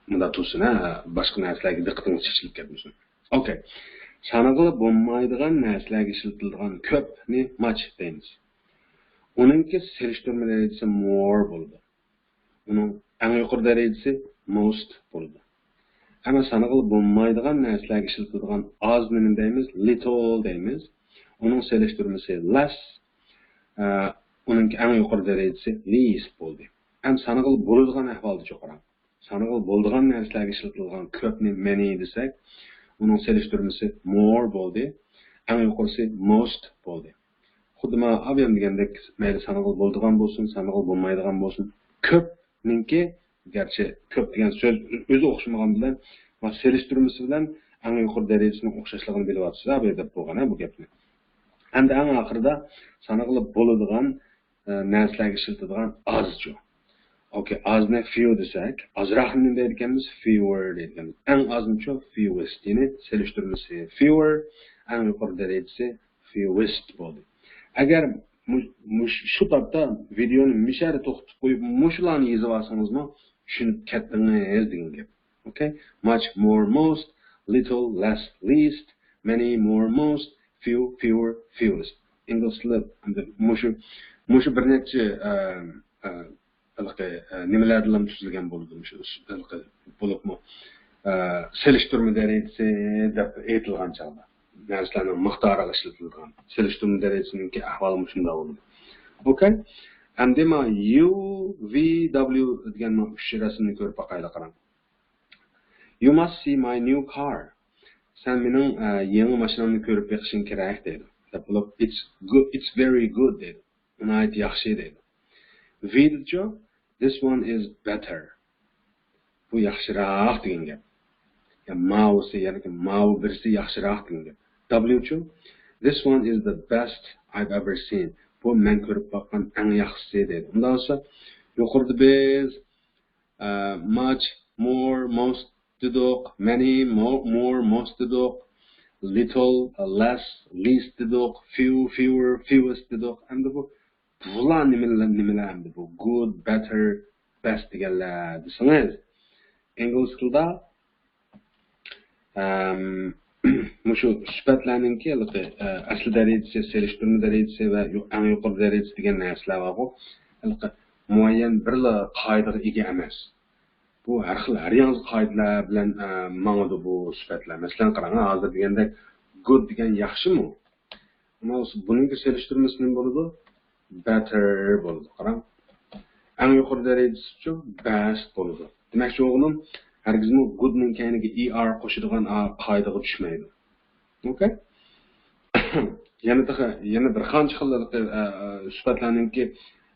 مۇنداق تۇرسۇن، ھە، باشقا نەرسىلەرگە دىققىتىڭىز چېچىلىپ كەتمىسۇن. ئوكەي. سانىغىلى بولمايدىغان نەرسىلەرگە ئىشلىتىلىدىغان كۆپنى much دەيمىز. ئۇنىڭكى سېلىشتۇرما دەرىجىسى more بولىدۇ. ئۇنىڭ ئەڭ يۇقىرى دەرىجىسى most بولىدۇ. ئەمما سانىغىلى بولمايدىغان نەرسىلەرگە ئىشلىتىدىغان ئازنى نېمە دەيمىز؟ Little دەيمىز. ئۇنىڭ سېلىشتۇرمىسى less، ئە، ئۇنىڭكى ئەڭ يۇقىرى دەرىجىسى least بولدى. ئەمما سانىغىلى بولىدىغان ئەھۋالدا چوقۇراڭ. سانىغىلى بولىدىغان نەرسىلەرگە ئىشلىتىلىدىغان كۆپنى many دېسەك، ئۇنىڭ سېلىشتۇرمىسى more بولدى. ئەڭ يۇقىرىسى most بولدى. خۇددى مانا ئابىيام دېگەندەك، مەيلى سانىغىلى بولىدىغان بولسۇن، سانىغىلى بولمايدىغان بولسۇن، كۆپنىڭكى، گەرچە كۆپ دېگەن سۆز ئۆزى ئوخشىمىغان بىلەن، مانا سېلىشتۇرمىسى بىلەن ئەڭ يۇقىرى دەرىجىسىنىڭ ئوخشاشلىقىنى بىلىۋاتىسىز ئابىيا دەپ بولغان ھە بۇ گەپنى. ئەمدى ئەڭ ئاخىرىدا سانىغىلى بولىدىغان ئە، نەرسىلەرگە ئىشلىتىدىغان ئازچۇ. ئوكەي، ئازنى few دېسەك، ئازراقنى نېمە دەيدىكەنمىز؟ Fewer دەيدىكەنمىز. ئەڭ ئازنىچۇ؟ Fewest. يەنى سېلىشتۇرمىسى fewer، ئەڭ يۇقىرى دەرىجىسى fewest بولدى. ئەگەر مۇ-، مۇش-، شۇ تاپتا ۋىدېئونى مۇشۇ يەردە توختىتىپ قويۇپ، مۇشۇلارنى يېزىۋالسىڭىزمۇ چۈشىنىپ كەتتىڭىز دېگەن گەپ. ئوكەي؟ Much, more, most, little, less, least, many, more, most, few, fewer, fewest. ئىنگلىز تىلى ئەمدى مۇشۇ، مۇشۇ بىر نەچچە، ئە، ئە، ھېلىقى، ئە، نېمىلەردىنلا تۈزۈلگەن بولىدۇ. مۇشۇ ھېلىقى بولۇپمۇ، ئە، سېلىشتۇرما دەرىجىسى دەپ ئېيتىلغان چاغدا، نەرسىلەرنىڭ مىقدارىغا ئىشلىتىلىدىغان سېلىشتۇرما دەرىجىسىنىڭكى ئەھۋالى مۇشۇنداق بولىدۇ. ئوكەي. ئەمدى ما U V W دېگەن ما ئۈچ رەسىمنى كۆرۈپ باقايلى، قاراڭ. You must see my new car. سەن مېنىڭ، ئە، يېڭى ماشىنامنى كۆرۈپ بېقىشىڭ كېرەك دەيدۇ. دەپ بولۇپ، it's good, it's very good دەيدۇ. ناھايىتى ياخشى دەيدۇ. V دىچۇ؟ This one is better. بۇ ياخشىراق دېگەن گەپ. يا ماۋۇسى، يەنى ماۋۇ بىرسى ياخشىراق دېگەن گەپ. W چۇ؟ This one is the best I've ever seen. بۇ مەن كۆرۈپ باققان ئەڭ ياخشىسى دەيدۇ. ئۇنداق بولسا، يۇقىرىدا بىز ئە، much, more, most دېدۇق، many, mo-, more, most دېدۇق، little, less, least دېدۇق، few, fewer, fewest دېدۇق. ئەمدى بۇ، بۇلار نېمىلەر، نېمىلەر ئەمدى بۇ؟ Good, better, best دېگەنلەر دېسىڭىز، ئىنگلىز تىلىدا ئەم، مۇشۇ سۈپەتلەرنىڭكى ھېلىقى، ئە، ئەسلى دەرىجىسى، سېلىشتۇرما دەرىجىسى ۋە يۇ-، ئەڭ يۇقىرى دەرىجىسى دېگەن نەرسىلەر بارغۇ، ھېلىقى مۇئەييەن بىرلا قائىدىگە ئىگە ئەمەس. بۇ ھەر خىل، ھەر ياڭزا قائىدىلەر بىلەن، ئە، ماڭىدۇ بۇ سۈپەتلەر. مەسىلەن، قاراڭ، ھازىر دېگەندەك good دېگەن ياخشىمۇ؟ ئەمما بۇنىڭكى سېلىشتۇرمىسى نېمە بولىدۇ؟ Better بولىدۇ. قاراڭ. ئەڭ يۇقىرى دەرىجىسىچۇ؟ Best بولىدۇ. دېمەكچى بولغىنىم، ھەرگىزمۇ good نىڭ كەينىگە E R قوشىدىغان، ئا، قائىدىغا چۈشمەيدۇ. ئوكەي؟ يەنە تېخى، يەنە بىر قانچە خىل، ئە، ئە، سۈپەتلەرنىڭكى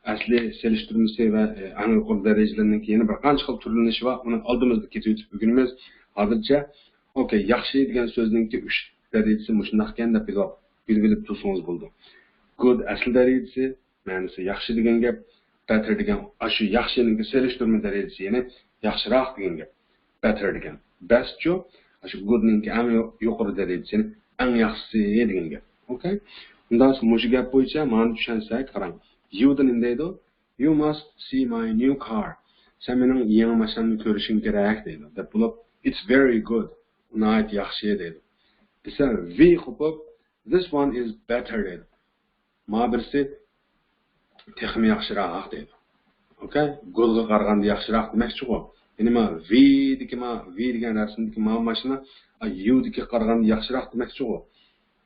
ئەسلى سېلىشتۇرمىسى ۋە، ئە، ئەڭ يۇقىرى دەرىجىلىرىنىڭكى يەنە بىر قانچە خىل تۈرلىنىشى بار. ئۇنى ئالدىمىزدا كېتىۋېتىپ ئۆگىنىمىز. ھازىرچە، ئوكەي، ياخشى دېگەن سۆزنىڭكى ئۈچ دەرىجىسى مۇشۇنداق ئىكەن دەپ بىلىۋاپ-، بىلىۋېلىپ تۇرسىڭىز بولىدۇ. Good ئەسلى دەرىجىسى، مەنىسى ياخشى دېگەن گەپ. Better دېگەن ئاشۇ ياخشىنىڭكى سېلىشتۇرما دەرىجىسى، يەنى ياخشىراق دېگەن گەپ. Better دېگەن. Best چۇ؟ ئاشۇ good نىڭكى ئەڭ يۇ-، يۇقىرى دەرىجىسى، يەنى ئەڭ ياخشىسى دېگەن گەپ. ئوكەي؟ ئۇنداق بولسا مۇشۇ گەپ بويىچە مانا چۈشەنسەك، قاراڭ. U دا نېمە دەيدۇ؟ You must see my new car. سەن مېنىڭ يېڭى ماشىنامنى كۆرۈشۈڭ كېرەك دەيدۇ. دەپ بولۇپ، it's very good. ناھايىتى ياخشى دەيدۇ. دېسە V قوپۇپ، this one is better دەيدۇ. ما بىرسى تېخىمۇ ياخشىراق دەيدۇ. ئوكەي؟ Goodغا قارىغاندا ياخشىراق دېمەكچىغۇ. يەنى ما V دىكى ما، V دېگەن رەسىمدىكى ما ماشىنا، ئا، U دىكىگە قارىغاندا ياخشىراق دېمەكچىغۇ.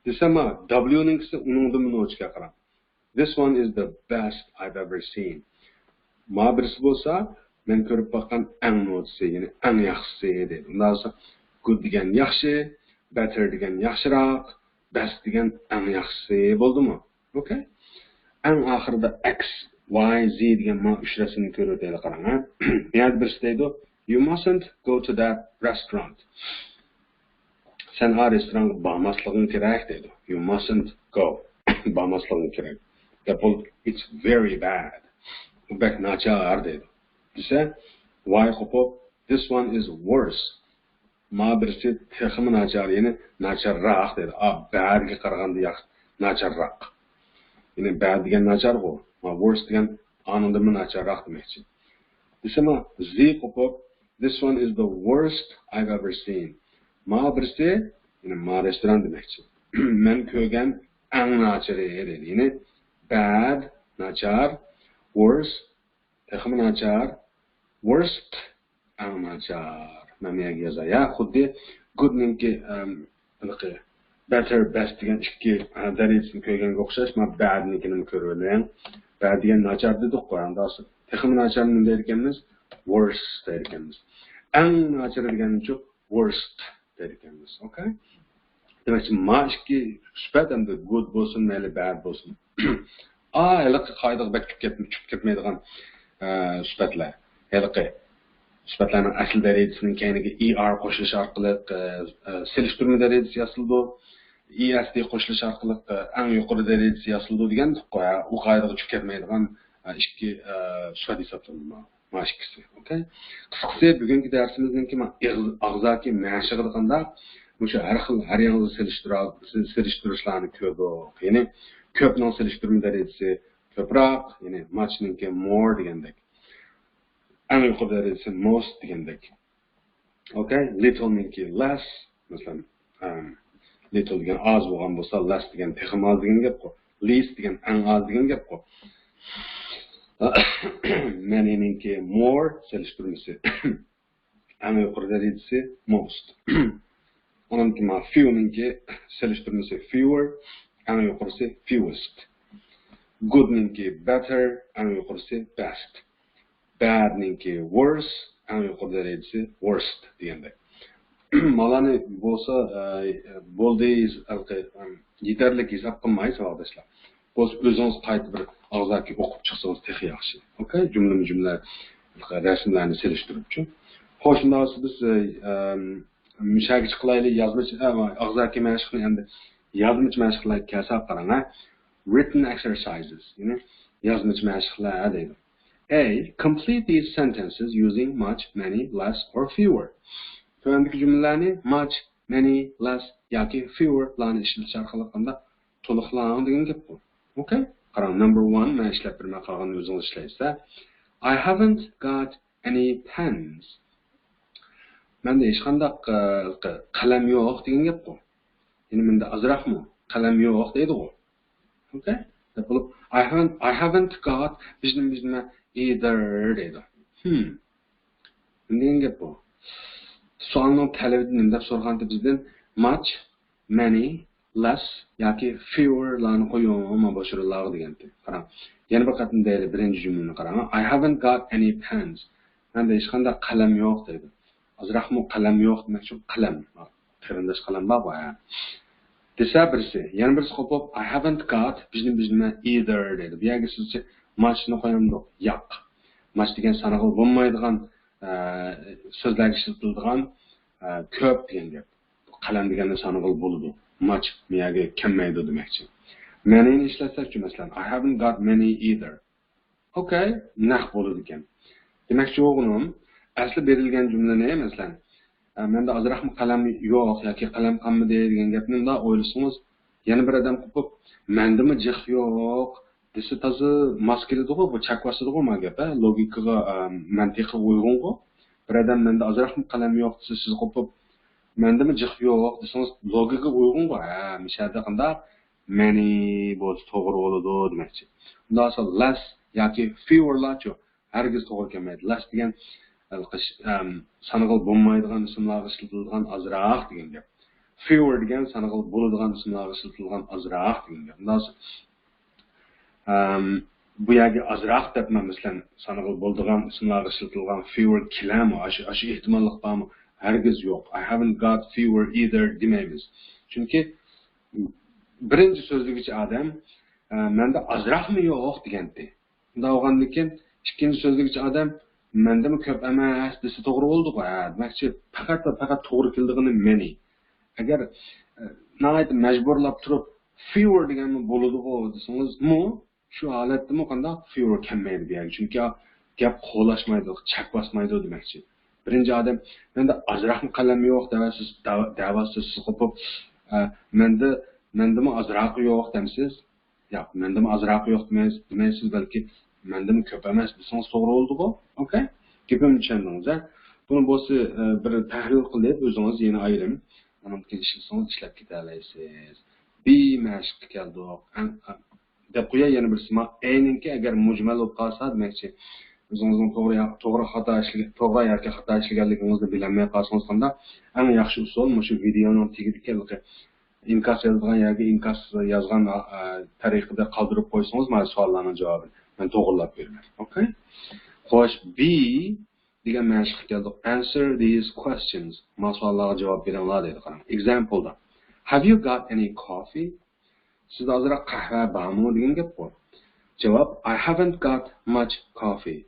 دېسە ما W نىڭكىسى ئۇنىڭدىنمۇ نوچىكە قاراڭ. This one is the best I've ever seen. ما بىرسى بولسا، مەن كۆرۈپ باققان ئەڭ نوچىسى، يەنى ئەڭ ياخشىسى دەيدۇ. ئۇنداق بولسا، good دېگەن ياخشى، better دېگەن ياخشىراق، best دېگەن ئەڭ ياخشىسى بولدىمۇ؟ ئوكەي؟ ئەڭ ئاخىرىدا X، Y، Z دېگەن مانا ئۈچ رەسىمنى كۆرۈۋېتەيلى، قاراڭ، ھە؟ يەنە بىرسى دەيدۇ، you mustn't go to that restaurant. سەن ئا رېستورانغا بارماسلىقىڭ كېرەك دەيدۇ. You mustn't go. بارماسلىقىڭ كېرەك. دەپ بولۇپ، it's very bad. بۇ بەك ناچار دەيدۇ. دېسە، Y قوپۇپ، this one is worse. ما بىرسى تېخىمۇ ناچار، يەنى ناچارراق دەيدۇ. ئا، badگە قارىغاندا ياخشى، ناچارراق. يەنى bad دېگەن ناچارغۇ. ما worse دېگەن ئانىڭدىنمۇ ناچارراق دېمەكچى. دېسە، ما Z قوپۇپ، this one is the worst I've ever seen. ما بىرسى، يەنى ما رېستوران دېمەكچى. مەن كۆرگەن ئەڭ ناچىرى دەيدۇ. يەنى bad، ناچار، worse، تېخىمۇ ناچار، worst، ئەڭ ناچار. مەن يەرگە يازاي. يا، خۇددى goodنىڭكى، ئەم، ھېلىقى better، best دېگەن ئىككى، ئە، دەرىجىسىنى كۆرگەنگە ئوخشاش، ما badنىڭكىنىمۇ كۆرۈۋېلىڭ. Bad دېگەن ناچار دېدۇققۇ، ئەمدى تېخىمۇ ناچارنى نېمە دەيدىكەنمىز؟ ۋورس دەيدىكەنمىز. ئەڭ ناچارى دېگەنچۇ ۋورست دەيدىكەنمىز. ئوكەي؟ دېمەكچى، ما ئىككى سۈپەت ئەمدى گۇد بولسۇن، مەيلى بەد بولسۇن. ئا، ھېلىقى قائىدىگە بەك چۈشۈپ كەتمەيدىغان، ئە، سۈپەتلەر. ھېلىقى سۈپەتلەرنىڭ ئەسلى دەرىجىسىنىڭ كەينىگە ئى ئار قوشۇلۇش ئارقىلىق، ئە، ئە، سېلىشتۇرما دەرىجىسى ياسىلىدۇ. ئى ئەس دى قوشۇلۇش ئارقىلىق، ئە، ئەڭ يۇقىرى دەرىجىسى ياسىلىدۇ دېگەندۇق-قۇ، ھە. ئۇ قائىدىغا چۈشۈپ كەتمەيدىغان، ئە، ئىككى، ئە، سۈپەت ھېسابلىنىدۇ. ما ئىككىسى. ئوكەي. قىسقىسى، بۈگۈنكى دەرسىمىزنىڭكى ما ئېغىز-، ئاغزاكى مەشىقىدە قانداق؟ مۇشۇ ھەر خىل، ھەر يىلدا سېلىشتۇرا-، سېلىشتۇرۇشلارنى كۆردۇق. يەنى كۆپنىڭ سېلىشتۇرما دەرىجىسى كۆپرەك، يەنى ماچنىڭكى مور دېگەندەك. ئەڭ يۇقىرى دەرىجىسى موست دېگەندەك. ئوكەي، لىتلنىڭكى لەس، مەسىلەن، ئەم، لىتل دېگەن ئاز بولغان بولسا، لەس دېگەن تېخىمۇ ئاز دېگەن گەپقۇ. لىست دېگەن ئەڭ ئاز دېگەن گەپقۇ. مەنىنىڭكى مور سېلىشتۇرمىسى. ئەڭ يۇقىرى دەرىجىسى موست. ئانىڭكى ما فيونىڭكى سېلىشتۇرمىسى فيۇر، ئەڭ يۇقىرىسى فيۇئېست. گۇدنىڭكى بەتەر، ئەڭ يۇقىرىسى بەست. بەدنىڭكى ۋورس، ئەڭ يۇقىرى دەرىجىسى ۋورست دېگەندەك. مالارنى بولسا، ئە، بولدى، ھېس-، ھېلىقى، ئەم، يېتەرلىك ھېساب قىلماي، ساۋاقداشلار. بولسا ئۆزىڭىز قايتا بىر ئاغزاكى ئوقۇپ چىقسىڭىز تېخى ياخشى. ئوكەي؟ جۈملىمۇ جۈملە، رەسىملەرنى سېلىشتۇرۇپچۇ. خوش، شۇنداق بولسا بىز، ئە، ئەم، مۇشەگە چىقىلايلى، يازمىچە، ئە، ئاغزاكى مەشىقنى ئەمدى يازمىچە مەشىقلەرگە كەلسەك قاراڭ، ھە. Written exercises، يەنى يازمىچە مەشىقلەر دەيدۇ. A. Complete these sentences using much, many, less or fewer. تۆۋەندىكى جۈملىلەرنى ماچ، مەنى، لەس ياكى فيۇر لارنى ئىشلىتىش ئارقىلىق قانداق تولۇقلاڭ دېگەن گەپ بۇ. ئوكەي؟ قاراڭ، نمبېر ۋان، مەن ئىشلەپ بېرىمەن، قالغىنىنى ئۆزىڭىز ئىشلەيسىلەر. I haven't got any pens. مەندە ھېچقانداق، ئە، قەلەم يوق دېگەن گەپ بۇ. يەنى مەندە ئازراقمۇ قەلەم يوق دەيدىغۇ. ئوكەي؟ دەپ بولۇپ، I haven't, I haven't got بىزنى بىزنى either دەيدۇ. Hmm. نېمە دېگەن گەپ بۇ؟ سوئالنىڭ تەلىپىدە نېمە دەپ سورىغانتى بىزدىن؟ Much, many, less ياكى fewer لارنى قويۇڭ مانا بۇ ئورۇنلارغا دېگەنتى. قاراڭ. يەنە بىر قېتىم دەيلى، بىرىنچى جۈملىنى قاراڭ. I haven't got any pens. مەندە ھېچقانداق قەلەم يوق دەيدۇ. ئازراقمۇ قەلەم يوق دېمەكچى، قەلەم. قېرىنداش قەلەم بارغۇ، ھە. دېسە بىرسى، يەنە بىرسى قوپۇپ، I haven't got بىزنى بىزنى either دەيدۇ. بۇ يەرگە سىزچە ماچنى قويامدۇق؟ ياق. ماچ دېگەن سانىغىلى بولمايدىغان، ئە، سۆزلەرگە ئىشلىتىلىدىغان، ئە، كۆپ دېگەن گەپ. قەلەم دېگەننى سانىغىلى بولىدۇ. ماچ بۇ يەرگە كەلمەيدۇ دېمەكچى. مەنىنى ئىشلەتسەكچۇ، مەسىلەن، I haven't got many either. ئوكەي، نەق بولىدىكەن. دېمەكچى بولغىنىم، ئەسلى بېرىلگەن جۈملىنى، مەسىلەن، ئە، مەندە ئازراقمۇ قەلەم يوق ياكى قەلەم قالمىدى دېگەن گەپنى مۇنداق ئويلىسىڭىز، يەنە بىر ئادەم قوپۇپ، مەندىمۇ جىق يوق دېسە تازا ماس كېلىدىغۇ، بۇ چەك باسىدىغۇ ما گەپ، ھە؟ لوگىكىغا، ئە، مەنتىقىغا ئۇيغۇنغۇ. بىر ئادەم مەندە ئازراقمۇ قەلەم يوق دېسە، سىز قوپۇپ، مەندىمۇ جىق يوق دېسىڭىز، لوگىكىغا ئۇيغۇنغۇ، ھە، مىشەدە قانداق؟ مەنى بولسا توغرا بولىدۇ دېمەكچى. ئۇنداق بولسا لەس ياكى فيۇرلارچۇ؟ ھەرگىز توغرا كەلمەيدۇ. لەس دېگەن ھېلىقى، ئەم، سانىغىلى بولمايدىغان ئىسىملارغا ئىشلىتىلىدىغان ئازراق دېگەن گەپ. فيۇر دېگەن سانىغىلى بولىدىغان ئىسىملارغا ئىشلىتىلىدىغان ئازراق دېگەن گەپ. ئۇنداق بولسا، ئەم، بۇ يەرگە ئازراق دەپ مەن، مەسىلەن، سانىغىلى بولىدىغان ئىسىملارغا ئىشلىتىلىدىغان فيۇر كېلەرمۇ؟ ئاشۇ، ئاشۇ ئېھتىماللىق بارمۇ؟ ھەرگىز يوق. I haven't got fewer either دېمەيمىز. چۈنكى بىرىنچى سۆزلىگۈچى ئادەم، ئە، مەندە ئازراقمۇ يوق دېگەنتى. شۇنداق بولغاندىن كېيىن ئىككىنچى سۆزلىگۈچى ئادەم مەندىمۇ كۆپ ئەمەس دېسە توغرا بولىدىغۇ. ھە، دېمەكچى، پەقەت ۋە پەقەت توغرا كېلىدىغىنى مەنى. ئەگەر، ئە، ناھايىتى مەجبۇرلاپ تۇرۇپ فيۇر دېگەنمۇ بولىدىغۇ دېسىڭىزمۇ، شۇ ھالەتتىمۇ قانداق فيۇر كەلمەيدۇ بۇ يەرگە. چۈنكى گەپ قولاشمايدۇ، چەك باسمايدۇ دېمەكچى. بىرىنچى ئادەم، مەندە ئازراقمۇ قەلەم يوق دەۋەسىز، دەۋ-، دەۋەسىز سىز قوپۇپ، ئە، مەندە، مەندىمۇ ئازراقى يوق دەمسىز؟ ياق، مەندىمۇ ئازراقى يوق دېمەيسىز، دېمەيسىز، بەلكى مەندىمۇ كۆپ ئەمەس دېسىڭىز توغرا بولىدىغۇ. ئوكەي؟ گېپىمنى چۈشەندىڭىز، ھە؟ بۇنى بولسا، ئە، بىر تەھلىل قىلىپ ئۆزىڭىز يەنە ئايرىم، ئانىڭدىن كېيىن ئىشلىسىڭىز ئىشلەپ كېتەلەيسىز. بى مەشىققە كەلدۇق. ئەڭ، ئەڭ، دەپ قوياي يەنە بىرسى. ما ئەينىڭكى ئەگەر مۇجمەل بولۇپ قالسا، دېمەكچى، ئۆزىڭىزنىڭ توغرا يا-، توغرا خاتا ئىشلىگەن، توغرا ياكى خاتا ئىشلىگەنلىكىڭىزنى بىلەلمەي قالسىڭىز قانداق؟ ئەڭ ياخشى ئۇسۇل مۇشۇ ۋىدېئونىڭ تېگىدىكى ھېلىقى ئىنكاس يازىدىغان يەرگە ئىنكاس يازغان، ئا، ئا، تەرىقىدە قالدۇرۇپ قويسىڭىز، مانا سوئاللارنىڭ جاۋابىنى مەن توغرىلاپ بېرىمەن. ئوكەي؟ خوش، بى دېگەن مەشىققە كەلدۇق. Answer these questions. ما سوئاللارغا جاۋاب بېرىڭلار دەيدۇ، قاراڭ. Example دا. Have you got any coffee? سىزدە ئازراق قەھۋە بارمۇ دېگەن گەپقۇ. جاۋاب، I haven't got much coffee.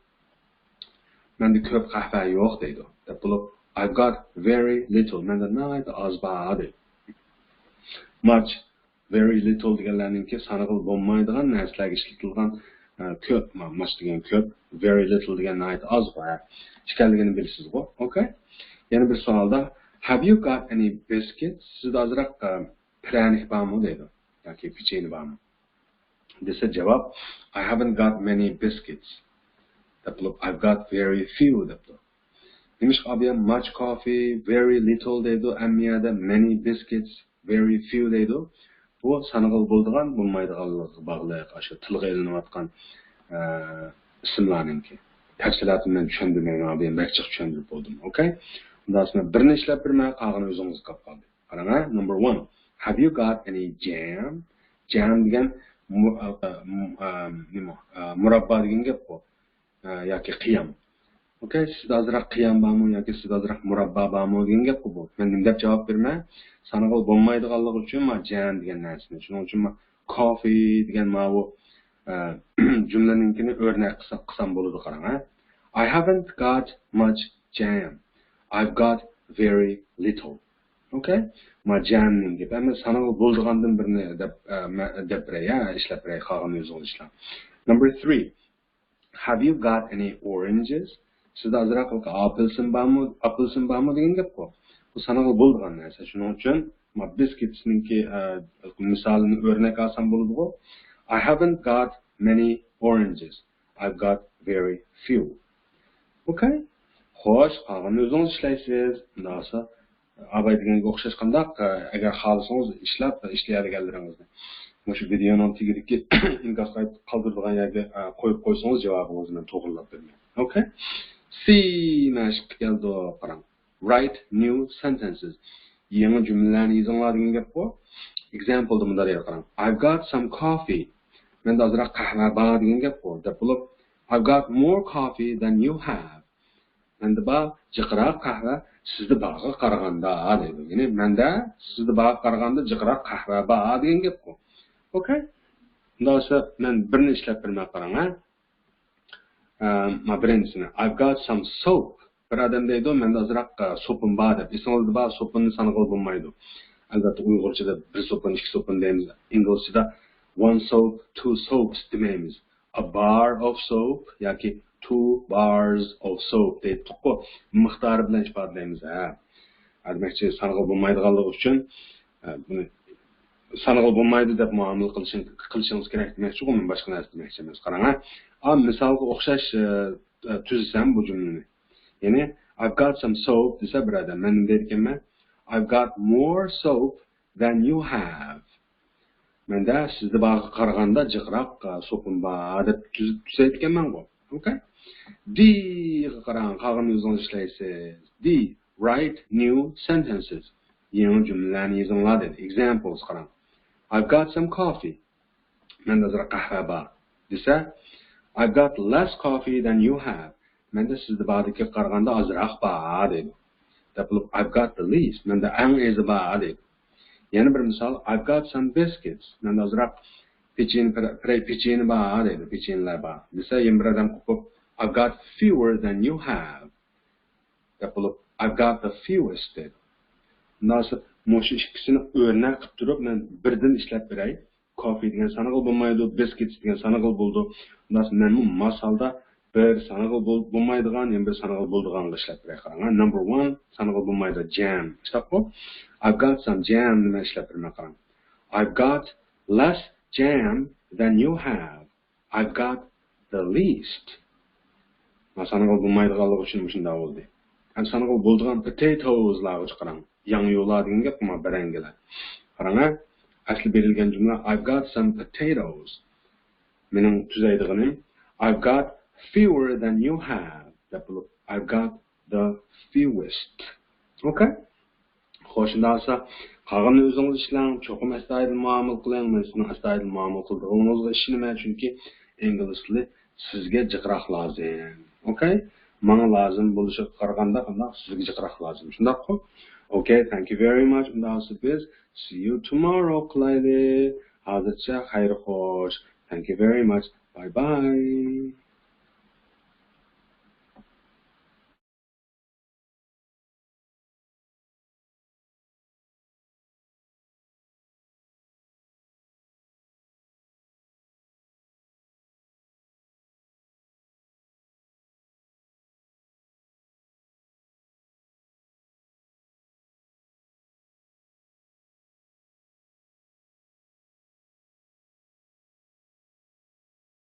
مەندە كۆپ قەھۋە يوق دەيدۇ. دەپ بولۇپ، I've got very little. مەندە ناھايىتى ئاز بار دەيدۇ. Much، very little دېگەنلەرنىڭكى سانىغىلى بولمايدىغان نەرسىلەرگە ئىشلىتىلغان، ئە، كۆپ، ما-، much دېگەن كۆپ، very little دېگەن ناھايىتى ئازغۇ، ھە. ئىكەنلىكىنى بىلىسىزغۇ، ئوكەي؟ يەنە بىر سوئالدا، Have you got any biscuits? سىزدە ئازراق، ئە، پىرەنىك بارمۇ دەيدۇ. ياكى پېچىنە بارمۇ؟ دېسە جاۋاب، I haven't got many biscuits. دەپ بولۇپ، I've got very few دەپتۇ. نېمىشقا ئابىيام much coffee, very little دەيدۇ، ئەمما يەردە many biscuits, very few دەيدۇ. بۇ سانىغىلى بولىدىغان، بولمايدىغانلىقىغا باغلىق، ئاشۇ تىلغا ئېلىنىۋاتقان، ئە، ئىسىملارنىڭكى. تەپسىلاتىنى مەن چۈشەندۈرمەيمەن، ئابىيام بەك جىق چۈشەندۈرۈپ بولدۇم، ئوكەي؟ ئۇنداق بولسا مەن بىرنى ئىشلەپ بېرىمەن، قالغىنى ئۆزىڭىزگە قاپ قالدى. قاراڭ، ھە؟ Number one. Have you got any jam? Jam دېگەن مۇ-، ئە، ئە، مۇ-، ئە، نېمە؟ ئە، مۇراببا دېگەن گەپقۇ. ئە، ياكى قىيام. ئوكەي، سىزدە ئازراق قىيام بارمۇ ياكى سىزدە ئازراق مۇراببا بارمۇ دېگەن گەپقۇ بۇ. مەن نېمە دەپ جاۋاب بېرىمەن؟ سانىغىلى بولمايدىغانلىقى ئۈچۈن ما jam دېگەن نەرسىنى. شۇنىڭ ئۈچۈن ما coffee دېگەن ماۋۇ، ئە، جۈملىنىڭكىنى ئۆرنەك قىلسا-، قىلسام بولىدۇ، قاراڭ، ھە. I haven't got much jam. I've got very little. ئوكەي؟ ما jam نىڭ گېپى. ئەمما سانىغىلى بولىدىغاندىن بىرنى دەپ، ئە، مە-، دەپ بېرەي، ھە، ئىشلەپ بېرەي، قالغىنىنى ئۆزىڭىز ئىشلەڭ. Number three. Have you got any oranges? سىزدە ئازراق ئاپېلسىن بارمۇ، ئاپېلسىن بارمۇ دېگەن گەپقۇ. بۇ سانىغىلى بولىدىغان نەرسە. شۇنىڭ ئۈچۈن ما biscuits نىڭكى، ئە، مىسالىنى ئۆرنەك ئالسام بولىدىغۇ. I haven't got many oranges. I've got very few. ئوكەي؟ خوش، قالغىنىنى ئۆزىڭىز ئىشلەيسىز. ئۇنداق بولسا ئاباي دېگەنگە ئوخشاش قانداق، ئە، ئەگەر خالىسىڭىز ئىشلەپ، ئىشلىيەلىگەنلىرىڭىزنى مۇشۇ ۋىدېئونىڭ تېگىدىكى ئىنكاسقا قالدۇرىدىغان يەرگە، ئە، قويۇپ قويسىڭىز جاۋابىڭىزنى مەن توغرىلاپ بېرىمەن. ئوكەي؟ سى مەشىققە كەلدۇق، قاراڭ. Write new sentences. يېڭى جۈملىلەرنى يېزىڭلار دېگەن گەپقۇ. Example دا مۇنداق دەيدۇ، قاراڭ. I've got some coffee. مەندە ئازراق قەھۋە بار دېگەن گەپقۇ. دەپ بولۇپ، I've got more coffee than you have. مەندە بار جىقراق قەھۋە سىزدە بارغا قارىغاندا دەيدۇ. يەنى مەندە سىزدە بارغا قارىغاندا جىقراق قەھۋە بار دېگەن گەپقۇ. ئوكەي؟ ئۇنداق بولسا مەن بىرنى ئىشلەپ بېرىمەن، قاراڭ، ھە. ئە، ما بىرىنچىسىنى، I've got some soap. بىر ئادەم دەيدۇ، مەندە ئازراق، ئە، سوپۇن بار دەپ. ئېسىڭىزدە بار، سوپۇننى سانىغىلى بولمايدۇ. ئەلۋەتتە، ئۇيغۇرچىدا بىر سوپۇن، ئىككى سوپۇن دەيمىز. ئىنگلىزچىدا one soap, two soaps دېمەيمىز. A bar of soap ياكى two bars of soap دەيتتۇققۇ، مىقدارى بىلەن ئىپادىلەيمىز، ھە. ھە، دېمەكچى، سانغا بولمايدىغانلىقى ئۈچۈن، ھە، بۇنى سانغا بولمايدۇ دەپ مۇئامىلە قىلىشىڭ-، قىلىشىڭىز كېرەك دېمەكچىغۇ، مەن باشقا نەرسە دېمەكچى ئەمەس. قاراڭ، ھە. ئا، مىسالغا ئوخشاش، ئە، ئە، تۈزىسەم بۇ جۈملىنى. يەنى، I've got some soap دېسە بىر ئادەم، مەن نېمە دەيدىكەنمەن؟ I've got more soap than you have. مەندە سىزدە بارغا قارىغاندا جىقراق، ئە، سوپۇن بار دەپ تۈز-، تۈزەيدىكەنمەنغۇ. ئوكەي؟ دىغا قاراڭ، قالغىنىنى ئۆزىڭىز ئىشلەيسىز. D. Write new sentences. يېڭى جۈملىلەرنى يېزىڭلار دېدى. Examples قاراڭ. I've got some coffee. مەندە ئازراق قەھۋە بار دېسە، I've got less coffee than you have. مەندە سىزدە باردىكىگە قارىغاندا ئازراق بار دەيدۇ. دەپ بولۇپ، I've got the least. مەندە ئەڭ ئېزى بار دەيدۇ. يەنە بىر مىسال، I've got some biscuits. مەندە ئازراق پېچىنە، پىرەي پېچىنە بار دەيدۇ، پېچىنىلەر بار. دېسە، يەنە بىر ئادەم قوپۇپ، I've got fewer than you have. دەپ بولۇپ، I've got the fewest دەيدۇ. ئۇنداق بولسا، مۇشۇ ئىككىسىنى ئۆرنەك قىلىپ تۇرۇپ، مەن بىردىن ئىشلەپ بېرەي. Coffee دېگەن سانغىلى بولمايدۇ، biscuits دېگەن سانغىلى بولىدۇ. ئۇنداق بولسا، مەنمۇ ماس ھالدا بىر سانغىلى بول-، بولمايدىغان، يەنە بىر سانغىلى بولىدىغانغا ئىشلەپ بېرەي. قاراڭ، number one سانغىلى بولمايدۇ، jam. ئىشتاپقۇ؟ I've got some jam دېمەي ئىشلەپ بېرىمەن، قاراڭ. I've got less jam than you have. I've got the least. ما سانغىلى بولمايدىغانلىقى ئۈچۈن مۇشۇنداق بولدى. ھەم سانغىلى بولىدىغان potatoes لارغا قاراڭ. ياڭيۇلار دېگەن گەپ، ما بەرەڭگىلەر. قاراڭ، ھە. ئەسلى بېرىلگەن جۈملە، I've got some potatoes. مېنىڭ تۈزەيدىغىنىم، I've got fewer than you have. دەپ بولۇپ، I've got the fewest. ئوكەي؟ خوش، شۇنداق بولسا، قالغىنىنى ئۆزىڭىز ئىشلەڭ، چوقۇم ئەستايىدىل مۇئامىلە قىلىڭ. مەن سىزنىڭ ئەستايىدىل مۇئامىلە قىلىدىغىنىڭىزغا ئىشىنىمەن، چۈنكى ئىنگلىز تىلى سىزگە جىقراق لازىم. ئوكەي؟ ماڭا لازىم بولۇشىغا قارىغاندا قانداق سىزگە جىقراق لازىم. شۇنداققۇ؟ Okay, thank you very much. ئۇنداق بولسا بىز see you tomorrow قىلايلى. ھازىرچە خەير خوش. Thank you very much. Bye bye.